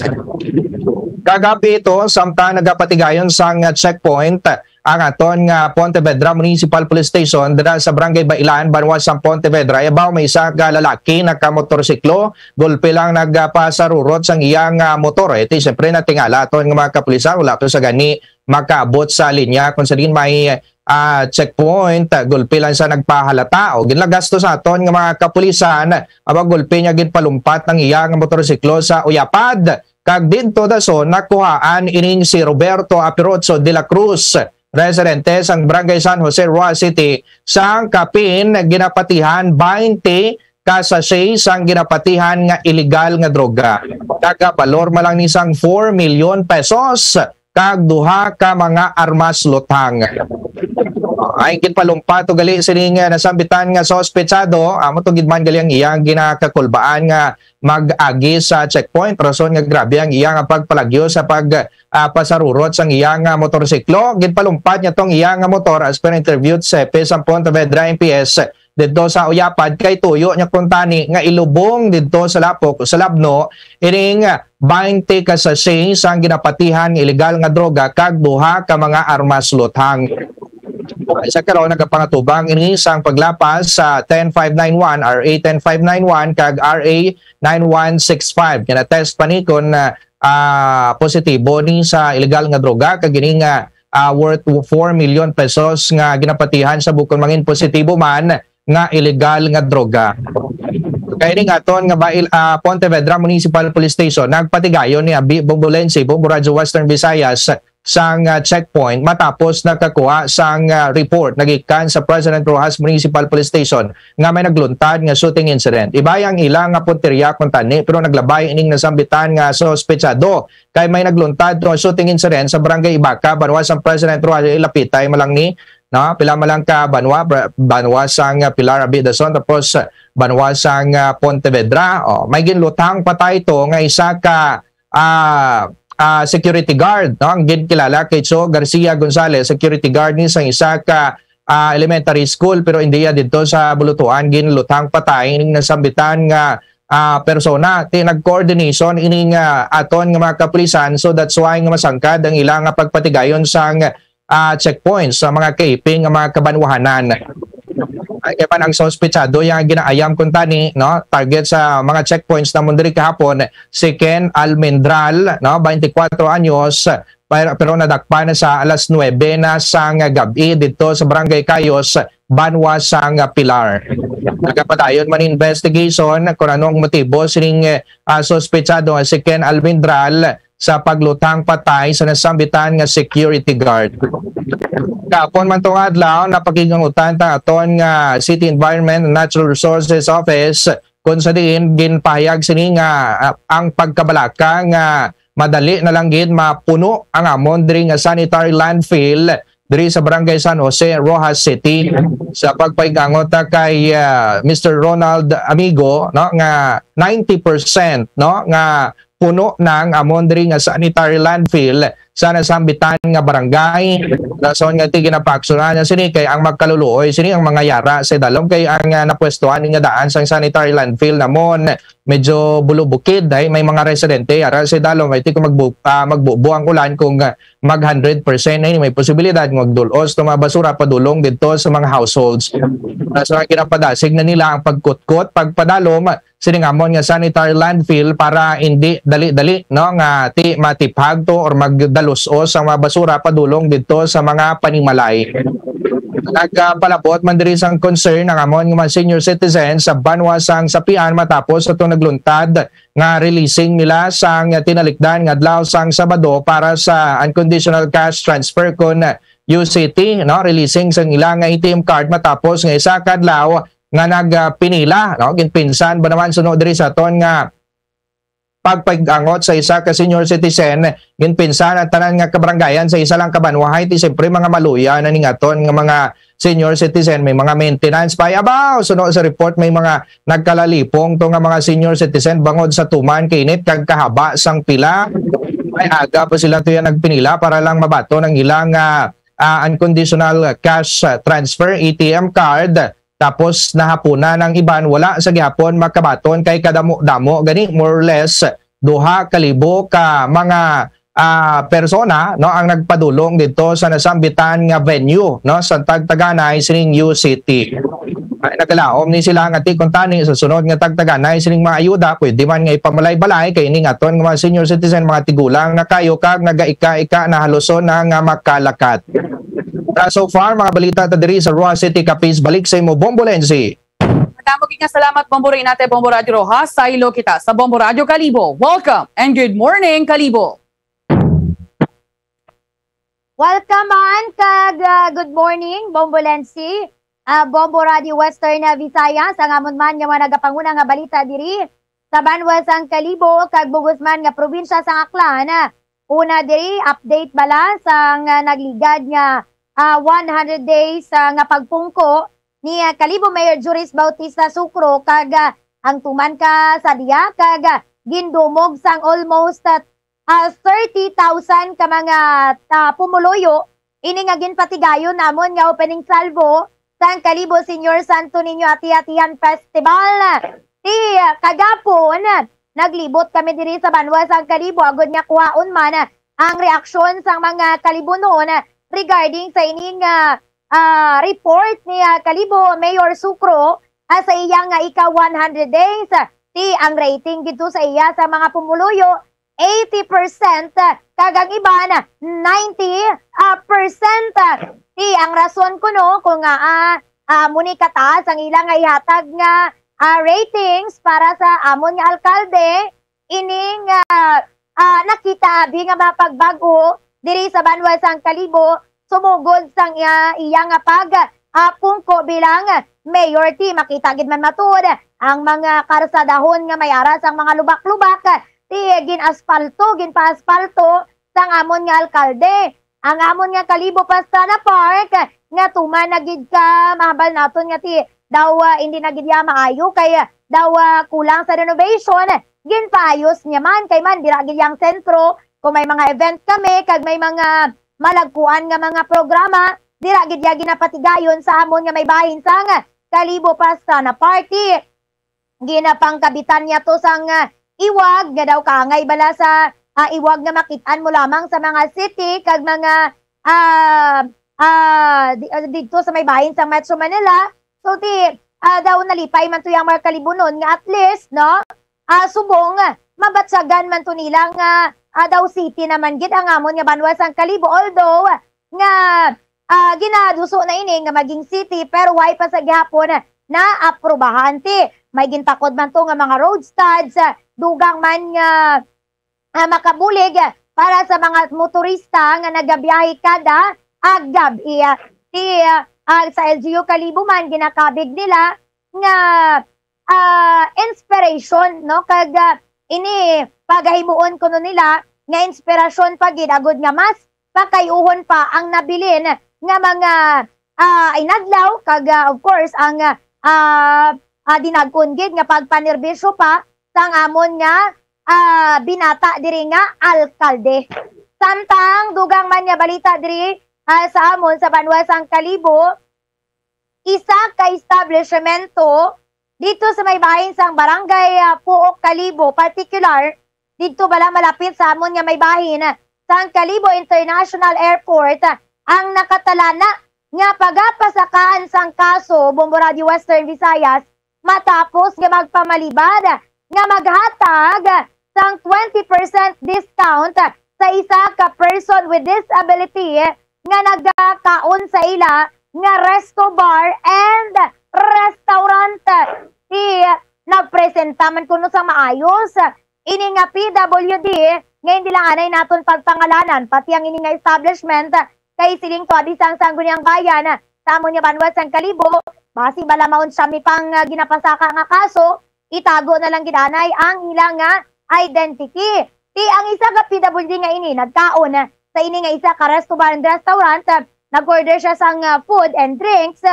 Kagabi ito, samtang nagapatigayon sang checkpoint, ang aton nga Pontevedra Municipal Police Station dira sa Barangay Bailan, banwa sang Pontevedra. Ibaw may isa ka lalaki nakamotorsiklo, gulpi lang nagpasarurot sang iyang ah, motor. Iti siyempre natingala aton nga mga kapulisan, wala to sa gani makaabot sa linya kung sa diin may ah, checkpoint, ah, gulpi lang siya nagpahalata. O ginlagasto sa aton nga mga kapulisan, aba gulpi niya ginpalumpat ang iya nga motorsiklo sa uyapad. Kag didto dason nakuhaan ining si Roberto Apirocho de la Cruz, residente sang Barangay San Jose, Roxas City, sang kapin ginapatihan twenty ka sachet sang ginapatihan nga iligal nga droga. Nagabalor man lang ni sang four million pesos kag duha ka mga armas luthang. Ay ginpalumpat ugali sining nasambitan nga suspetsado, amo to gid man gali ang iyang ginakakulbaan nga mag-agi sa checkpoint, rason nga grabe ang iya nga pagpalagyo sa pag ah, pasarurot sang iya nga motorsiklo. Ginpalumpat niya tong iya nga motor as per interview sa P S ang Pontevedra M P S didto sa Uyapad kay tuyo niya kuntani nga ilubong didto sa lapok o sa labno ining twenty ka sachet sang ginapatihan nga iligal nga droga kag duha ka mga armas luthang. Sa karon nagapangatubang ini sang paglapas sa ten five nine one, R A ten five nine one kag R A nine one six five. Gina-test pa ni kon ah, positibo ni sa iligal nga droga kag ini nga ah, worth four million pesos nga ginapatihan sa bukon mangin positibo man nga iligal nga droga. Kay ning aton nga bail, ah, Pontevedra Municipal Police Station nagpatigayon ni Abi Bombolense, Bombo Radyo Western Visayas, sang ah, checkpoint matapos nakakuha sang ah, report nagikan sa President Roxas Municipal Police Station nga may nagluntad nga shooting incident. Iba ang ila nga puntirya kuntani pero naglabay ining nasambitan nga suspetsado kay may nagluntad to shooting incident sa Barangay Ibaka, banwa sang President Roxas. Lapitay man lang ni, no? Pila man lang ka banwa, bra- banwa sang ah, Pilar Abidason, tapos ah, banwa sang ah, Pontevedra. Oh, may ginlutang patay to nga isa ka ah, ah, security guard, no? Ang ginkilala kay Cho Garcia Gonzalez, security guard ni sang isa ka ah, elementary school, pero hindi iya didto sa Bulutuan ginlutang patay ining nasambitan nga ah, persona. Ti nag-coordination ining ah, aton nga mga kapulisan, so that's why nga masangkad ang ila nga pagpatigayon sang ah, checkpoints sa mga kaiping nga mga kabanwahanan. Ay kay man ang suspetsado yang ginaayam kuntani, no, target sa mga checkpoints namon diri kahapon si Ken Almendral, no, twenty-four anyos, pero, pero nadakpan na sa alas nuebe na sang gab-i didto sa Barangay Cayos, banwa sang Pilar. Nagapadayon man investigation kung ano ang motibo sining ah, suspetsado nga si Ken Almendral sa paglutang patay sa nasambitan nga security guard. Kahapon man tong adlaw, napakiglangutan ta aton nga City Environment and Natural Resources Office kung sa diin ginpahayag sini nga ah, ang pagkabalaka nga madali na lang gid mapuno ang amon diri nga sanitary landfill diri sa Barangay San Jose, Roxas City. Sa pagpahigangot ta kay ah, Mister Ronald Amigo, no, nga ninety percent, no, nga puno na ang amon diri nga sanitary landfill sa nasambitan nga barangay. Rason nga ti ginapaaksyonan na sini kay ang magkaluluoy sini ang mga yara sa dalom kay ang ah, napwestuhan nga daan sang sanitary landfill namon medyo bulubukid ay may mga residente yara sa dalom ay ti kung magbu ah, magbubo ang ulan kung ah, mag hundred percent na ini may posibilidad nga magdul-os to mga basura padulong didto sa mga households. Rason nga ginapadasig na nila ang pagkutkot, pagpadalom sining amon nga sanitary landfill para hindi dali-dali, no, nga ti matiphag to or magdalus-os ang mga basura padulong didto sa mga panimalay. Nagpalabot man diri sang concern ang amon nga mga senior citizens sa banwa sang Sapian matapos atong nagluntad nga releasing nila sang tinalikdan nga adlaw sang Sabado para sa unconditional cash transfer kon U C T, no, releasing sang ila nga A T M card matapos nga isa ka adlaw nga nagpinila, no? Ginpinsan ba naman suno diri sa aton nga pagpahigangot sa isa ka senior citizen, ginpinsan ang tanan nga kabarangayan sa isa lang ka banwahay, ti siyempre mga maluya na ning aton nga mga senior citizen, may mga maintenance pa. Abaw, suno sa report, may mga nagkalalipong to nga mga senior citizen bangod sa tuman, kainit kag kahaba sang pila. May aga pa sila to yan nagpinila para lang mabaton ang ilang ah, ah, unconditional cash ah, transfer, A T M card. Tapos nahapunan ang iban, wala sa gihapon makabaton kay kadamo-damo gani, more or less duha ka libo ka mga ah, persona, no, ang nagpadulong didto sa nasambitan nga venue, no, sa Tagtaganay sining U City. Ay, nagalaom ni sila nga ti kuntani sa sunod nga tagtaganay sining mga ayuda, pwede man nga ipamalay-balay kay ining aton nga mga senior citizen, mga tigulang na kayo kag nagaika-ika na haluson na nga makalakat. Ah, so far, mga balita ta diri sa Roxas City, Capiz. Balik sa imo, Bombo Lenzi. Madamo gid nga salamat, Bombo Reynate, Bombo Radyo Roxas. Saylo kita sa Bombo Radyo Kalibo. Welcome and good morning, Kalibo. Welcome man kag, ah, good morning, Bombo Lenzi, ah, Bombo Radio Western, ah, Visayas, ang amon man nga mga nagapanguna nga balita diri sa banwa sang Kalibo kag bug-os man nga probinsya sang Aklan. Una diri, update bala sang, ah, nagligad nga, ah, one hundred days, ah, nga pagpungko ni, ah, Kalibo Mayor Juris Bautista Sucro kag, ah, ang tuman ka sa diya kag, ah, gindumog sang almost, ah, ah, thirty thousand ka mga, ah, pumuluyo ini nga ginpatigayon namon nga opening salvo sang Kalibo Señor Santo Niño Ati-Atihan Festival. Ti, ah, kagapon, naglibot kami diri sa banwa sang Kalibo agud nga kuhaon man ang reaksyon sang mga Kalibunon regarding sa ining, ah, ah, report ni, ah, Kalibo Mayor Sucro, ah, sa iya nga ika one hundred days. Ti ang rating dito sa iya sa mga pumuluyo, eighty percent, kag ang iban, ninety, ah, percent. Ti ang rason kuno kung nga, ah, ah, amo ni kataas ang ila nga ihatag nga, ah, ratings para sa amon nga alkalde, ining, ah, ah, nakita abi nga mga pagbag-o diri sa banwa sang Kalibo, sumugod sang iya, iya nga pag, ah, pungko bilang mayor. Ti makita gid man matuod ang mga karsadahon nga may ara sang mga lubak-lubak, ti gin-aspalto, ginpa-aspalto sang amon nga alkalde. Ang amon nga Kalibo Pastrana Park nga tuman na gid ka mahambal naton nga ti daw, ah, hindi na gid ya maayo kay, ah, daw, ah, kulang sa renovation. Ginpaayos niya man kay man dira gid yang sentro kung may mga event kami kag may mga malagkuan nga mga programa, dira gid ya ginapatigayon sa amon nga may bahin sang Kalibo Pastrana Park. Ginapangkabitan niya to sang, ah, iwag nga daw kaangay bala sa, ah, iwag nga makit-an mo lamang sa mga city kag mga, ah, ah, di, ah, didto sa may bahin sa Metro Manila. So, ti, ah, daw nalipay man to yang mga Kalibunon nga at least, no, ah, subong, ah, mabatyagan man to nila nga, ah, daw city naman gid ang amon nga banwa sang Kalibo. Although nga, ah, ginaduso na ini nga maging city, pero way pa sa gihapon naaprubahan. Ti may gintakod man to nga mga road studs, ah, dugang man nga, ah, makabulig, ah, para sa mga motorista nga nagabiyahe kada, ah, gab-i. Ah, ti, ah, ah, sa L G U Kalibo man, ginakabig nila nga, ah, inspiration, no? Kag, ah, ini pagahimuon kuno nila nga inspirasyon pa gid agud nga mas pakayuhon pa ang nabilin nga mga, ah, inadlaw kag, ah, of course ang, ah, ah, dinag-on gid nga pagpanerbisyo pa sang amon nga, ah, binata diri nga alkalde. Samtang dugang man nga balita diri, ah, sa amon sa banwa sang Kalibo, isa ka establishmento dito sa may bahin sang Barangay, ah, Puok Kalibo, partikular dito bala malapit sa amon nga may bahin sang Kalibo International Airport, ah, ang nakatalana nga pagapasakaan sang kaso, Bombo Radio Western Visayas, matapos nga magpamalibad nga maghatag sang twenty percent discount sa isa ka person with disability nga nagakaon sa ila nga resto bar and restaurant. Ti nagpresenta man kuno sa maayos ini nga P W D nga hindi lang anay naton pagpangalanan, pati ang ini nga establishment kay siling to abi sang Sangguniang Bayan sa amon nga banwa sang Kalibo, basi bala maunsa mi pang, ah, ginapasaka nga kaso, itago na lang gid anay ang ila nga identity. Ti ang isa ka P W D nga ini nagkaon sa ini nga isa ka resto bar and restaurant, nag-order siya sang, ah, food and drinks.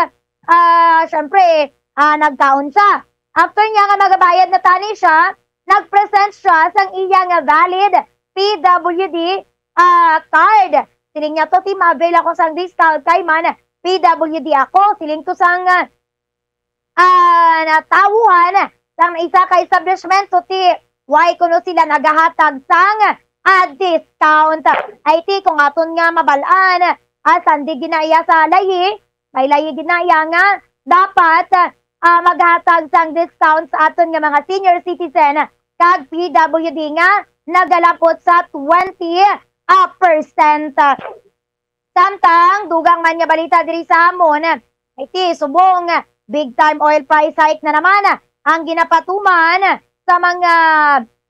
Ah, syempre, ah, nagkaon siya. After niya nga magabayad na tani siya, nag-present siya sang iya nga valid P W D, ah, card. Siling niya to, "Ti ma-avail ako sang discount kay man P W D ako." Siling to sang, ah, natawuhan sang isa ka establishmento, ti way kuno sila nagahatag sang ah, discount. Ay ti kung aton nga mabal-an, ah, sandi gid na iya sa layi, may layi gid na iya nga dapat, ah, maghatag sang discount sa aton nga mga senior citizen kag P W D nga nagalabot sa twenty, ah, percent. Samtang dugang man nga balita diri sa amon, ay ti subong big time oil price hike na naman ang ginapatuman sa mga,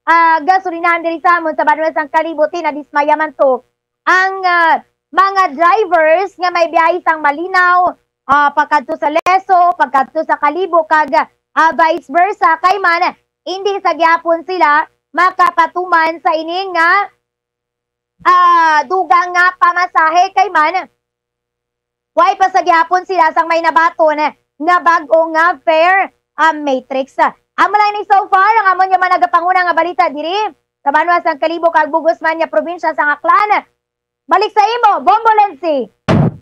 ah, gasolinahan diri sa amon sa banwa sang Kalibo. Ti nadismaya man to ang, ah, mga drivers nga may biyahe sang Malinaw, ah, pagkadto sa Leso, pagkadto sa Kalibo, kag, ah, vice versa, kay man hindi sa gihapon sila makapatuman sa ini nga, ah, dugang nga pamasahe, kay man way pa sa gihapon sila sang may nabaton nga bag-o nga fare, ah, matrix. Amo lang ni so far ang amon nga mga nagapanguna nga balita diri sa banwa sang Kalibo kag bug-os man nga probinsya sang Aklan. Balik sa imo, Bombo Lensi.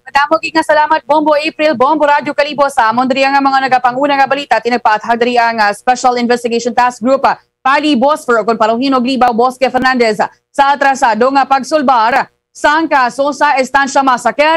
Madamo gid nga salamat, Bombo April, Bombo Radyo Kalibo. Sa amon diri nga mga nagapanguna nga balita, ti nagpaathag diri ang, ah, Special Investigation Task Group, ah, Pali Bosfor, kon paluhinog Libao Bosque Fernandez, sa atrasado nga pagsulbar sang kaso sa Estancia Massacre.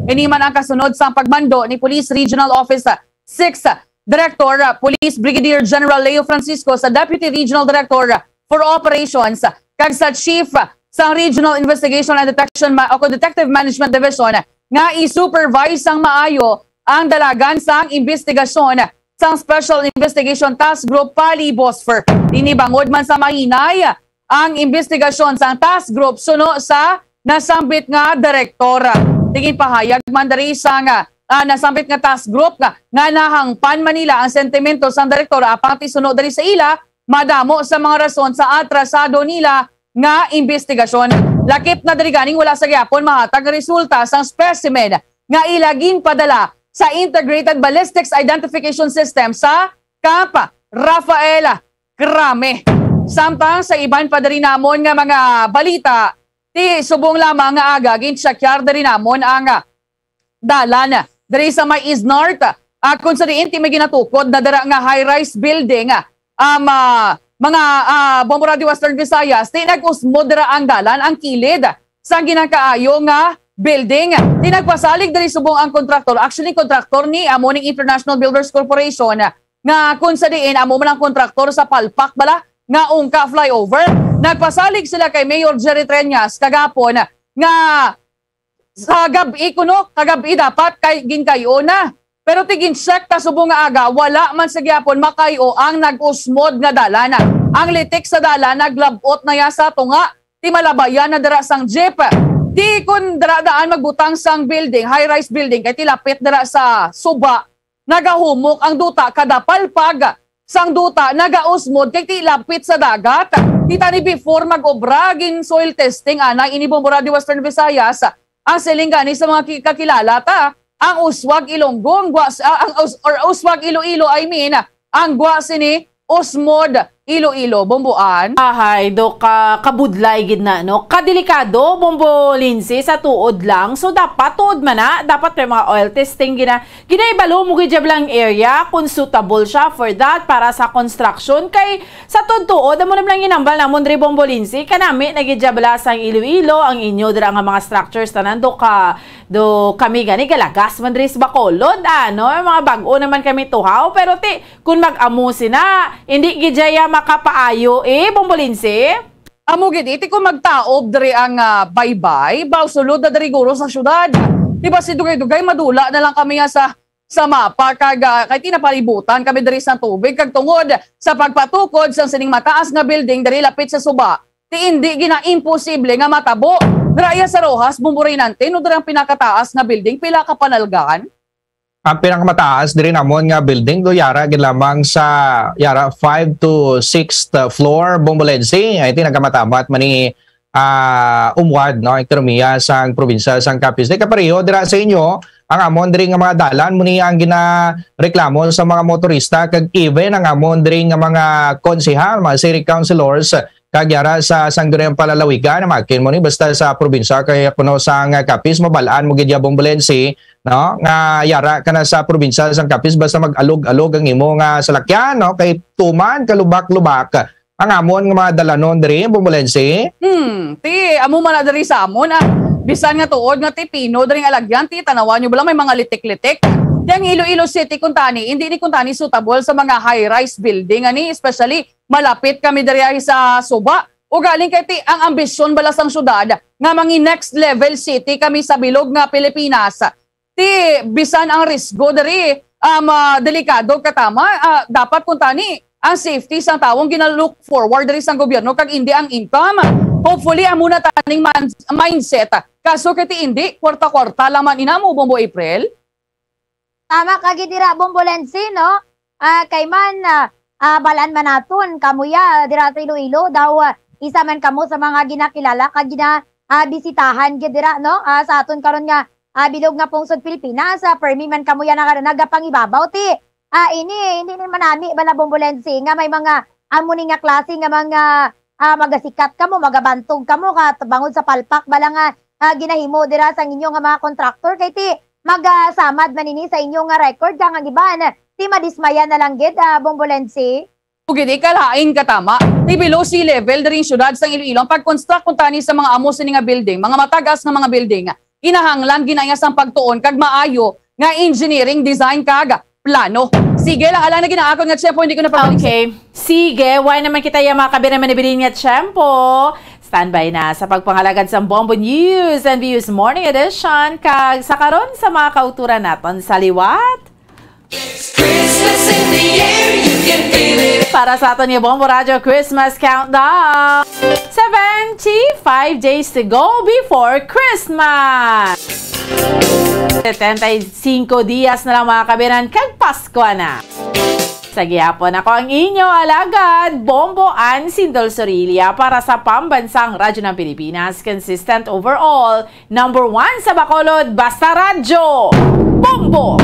Ini man ang kasunod sang pagmando ni Police Regional Office six Director, ah, Police Brigadier General Leo Francisco, sa Deputy Regional Director for Operations kag sa Chief sang Regional Investigation and Detection Ma-, o Detective Management Division nga i-supervise sang maayo ang dalagan sang imbestigasyon sang Special Investigation Task Group Pali Bosfor. Ini bangod man sa mahinay ang imbestigasyon sang task group suno sa nasambit nga direktor. Ti ginpahayag man diri sang, ah, nasambit nga task group nga, nga nahangpan man nila ang sentimento sang direktor, apang ti suno diri sa ila, madamo sa mga rason sa atrasado nila nga imbestigasyon. Lakip na diri ganing wala sa gihapon mahatag nga resulta sang specimen nga ila ginpadala sa Integrated Ballistics Identification System sa Camp Rafael Crame. Samtang sa iban pa diri namon nga mga balita, ti subong lamang nga aga, gintsakyar diri namon ang, ah, dalan diri sa may East North, ah, kung sa diin ti may ginatukod na dira nga high-rise building, ah, um, ah, mga, ah, Bombo Radio Western Visayas, ti nag-usmod dira ang dalan, ang kilid sang ginakaayo nga building. Ti nagpasalig diri subong ang kontraktor. Actually, kontraktor ni amo ning International Builders Corporation, nga kung sa diin amo man ang kontraktor sa palpak bala nga Ungka Flyover. Nagpasalig sila kay Mayor Jerry Treñas kagapon nga sa gab-i kuno, kagab-i dapat kay ginkay-o na. Pero ti gin-check ta subong nga aga, wala man sa gihapon makay-o ang nag-usmod nga dalan. Ang litik sa dalan naglab-ot na ya sa tunga, ti malabayan na dira sang jeep. Ti kun dira daan magbutang sang building, high-rise building, kay ti lapit dira sa suba, nagahumok ang duta kada palpag sang duta nagausmod kay ti lapit sa dagat. Kita ni before mag-obra, gin soil testing anay ini Bombo Radio Western Visayas. Ang siling gani sa mga ki-, kakilala ta, ang Uswag Ilonggo, ang gwa s-, ah, ang Us-, or Uswag Iloilo, I mean, ang gwa sini Usmod Iloilo, Bomboan. Ahay, do ka kabudlay gid na, no? Kadelikado, Bombo Lindsay, sa tuod lang. So, dapat tuod man na, dapat may mga oil testing gina-, ginahibalo mo gid jab lang area kung suitable siya for that, para sa construction. Kay sa tuod-tuod, amo na lang ginambal namon diri, Bombo Lindsay, kanami na gid jab la sang Iloilo, ang inyo dira nga mga structures tanan do ka, do kami gani galagas man diri sa Bacolod, ano, mga bag-o naman kami tuhaw, pero ti, kung mag-amo sina, hindi gid jaya makapaayo, eh, Bombo Lindsay? Amo gid, iti kung magtaob diri ang, ah, baybay, baw sulod na diri guro sa syudad. Di ba si dugay-dugay, madula na lang kami nga sa, sa mapa, kag, ah, kay ti napalibutan kami diri sa tubig, kag tungod sa pagpatukod sa sining mataas nga building diri lapit sa suba, ti indi gina-imposible nga matabo. Dira iya sa Roxas, Bombo Reynante, no, dira ang pinakataas nga building, pila ka panalgan? Ang pinakamataas diri namon nga building do yara gid lamang sa yara five to sixth floor, Bombo Lensi. Ay ti nagkamatamat man ni, ah, umwad, no, ekonomiya sang probinsya sang Capiz. Di kapareho dira sa inyo, ang amon diri nga mga dalan mo ni ang ginareklamo sa mga motorista, kag even ang amon diri nga mga konsehal, mga city councilors, kag yara sa Sangguniang Palalawigan, makin mo ni basta sa probinsya kay kuno sang Capiz, mabal-an mo gid ya, Bombo Lensi, no? Nga yara ka na sa probinsya sang Capiz, basta mag-alog-alog ang imo nga salakyan, no? Kay tuman ka lubak-lubak, ang amon nga mga dalanon diri, Bombolense. Hmm, ti, amo man na diri sa amon, ah. Bisan nga tuod nga ti pino diri nga alagyan, ti, tanawan nyo bala, may mga litik-litik. Ti, ang Iloilo City kuntani, hindi ni kuntani suitable sa mga high-rise building, ani, especially malapit kami diri sa suba. Ugaling kay ti, ang ambisyon bala sang syudad nga mangi next level city kami sa bilog nga Pilipinas. Ti, bisan ang risgo diri, um, ah, delikado katama, ah, dapat kuntani ang safety sang tawo ang gina-look forward diri sang gobyerno kag indi ang income. Hopefully, amo na taning man-, mindset. Kaso kay ti indi, kwarta-kwarta lang man ina mo, Bombo April. Tama ka gid dira, Bombolense, no? Ah, kay man, ah, ah, balaan man naton, kamo ya, dira sa Iloilo, daw, ah, isa man kamo sa mga ginakilala kag gina-, ah, bisitahan gid dira, no? Ah, sa aton karon nga, ah, bilog nga pungsod Pilipinas, ah, permi man kamo ya naga-, nagapangibabaw ti. Ah, ini, hindi ni manami bala, Bombolense, nga may mga amo ni nga klase nga mga, ah, magasikat kamo, magabantog kamo, kat bangod sa palpak bala nga, ah, ginahimo dira sa inyo nga mga contractor, kay ti magasamad man ini sa inyo nga record, kag ang iban, ti madismaya na lang gid, ah, Bombolense. Ug hindi kalain katama, ti below sea level diri ang syudad sang Iloilo ang pag-construct kuntani sa mga amo sini nga building, mga matagas nga mga building. Kinahanglan ginaya sang pagtuon kag maayo nga engineering design kag plano. Sige lang, alang na ginaakon nga tiyempo, hindi ko na pag- Okay. Sige, wala naman kita yung mga kabiran manibilin nga tiyempo. Standby na sa pagpangalagad sa Bombo News and Views Morning Edition. Kag sa karon sa mga kauturan naton sa liwat. Christmas in the air, you can feel it. Para sa aton nga Bombo Radio Christmas Countdown. Seventy-five days to go before Christmas. Setenta y cinco dias na lang, mga kabiran, kag Pasko na. Sa gihapon, ako ang inyo alagad, Bombo Ann Sindol Sorilla, para sa Pambansang Radyo ng Pilipinas, consistent overall, number one sa Bacolod, basta radyo, Bombo!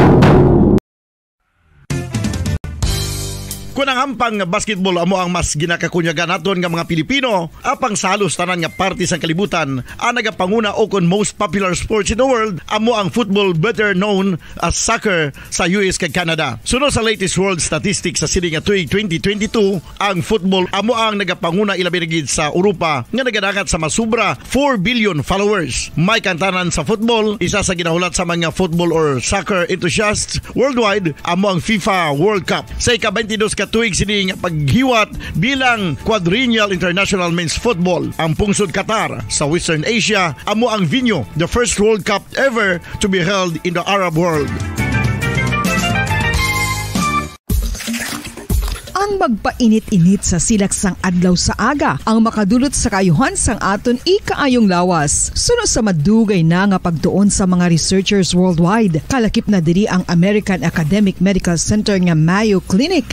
Kun ang hampang nga basketball amo ang mas ginakakunyagan naton nga mga Pilipino, apang sa halos tanan nga parte sang kalibutan, ang nagapanguna o kon most popular sports in the world amo ang football, better known as soccer, sa U S kag Canada. Suno sa latest world statistics sa sini nga tuig twenty twenty-two, ang football amo ang nagapanguna, ilabi na gid sa Europa nga nagadangat sa masubra four billion followers. May kantanan sa football, isa sa ginahulat sa mga football or soccer enthusiasts worldwide, amo ang FIFA World Cup. Sa ika-twenty-dos ka tuig sini nga paghiwat bilang Quadrennial International Men's Football, ang pungsod Qatar sa Western Asia amo ang venue, the first World Cup ever to be held in the Arab world. Ang magpainit-init sa silak sang adlaw sa aga ang makadulot sa kaayuhan sang aton ikaayong lawas. Suno sa madugay na nga pagtuon sa mga researchers worldwide, kalakip na diri ang American Academic Medical Center nga Mayo Clinic.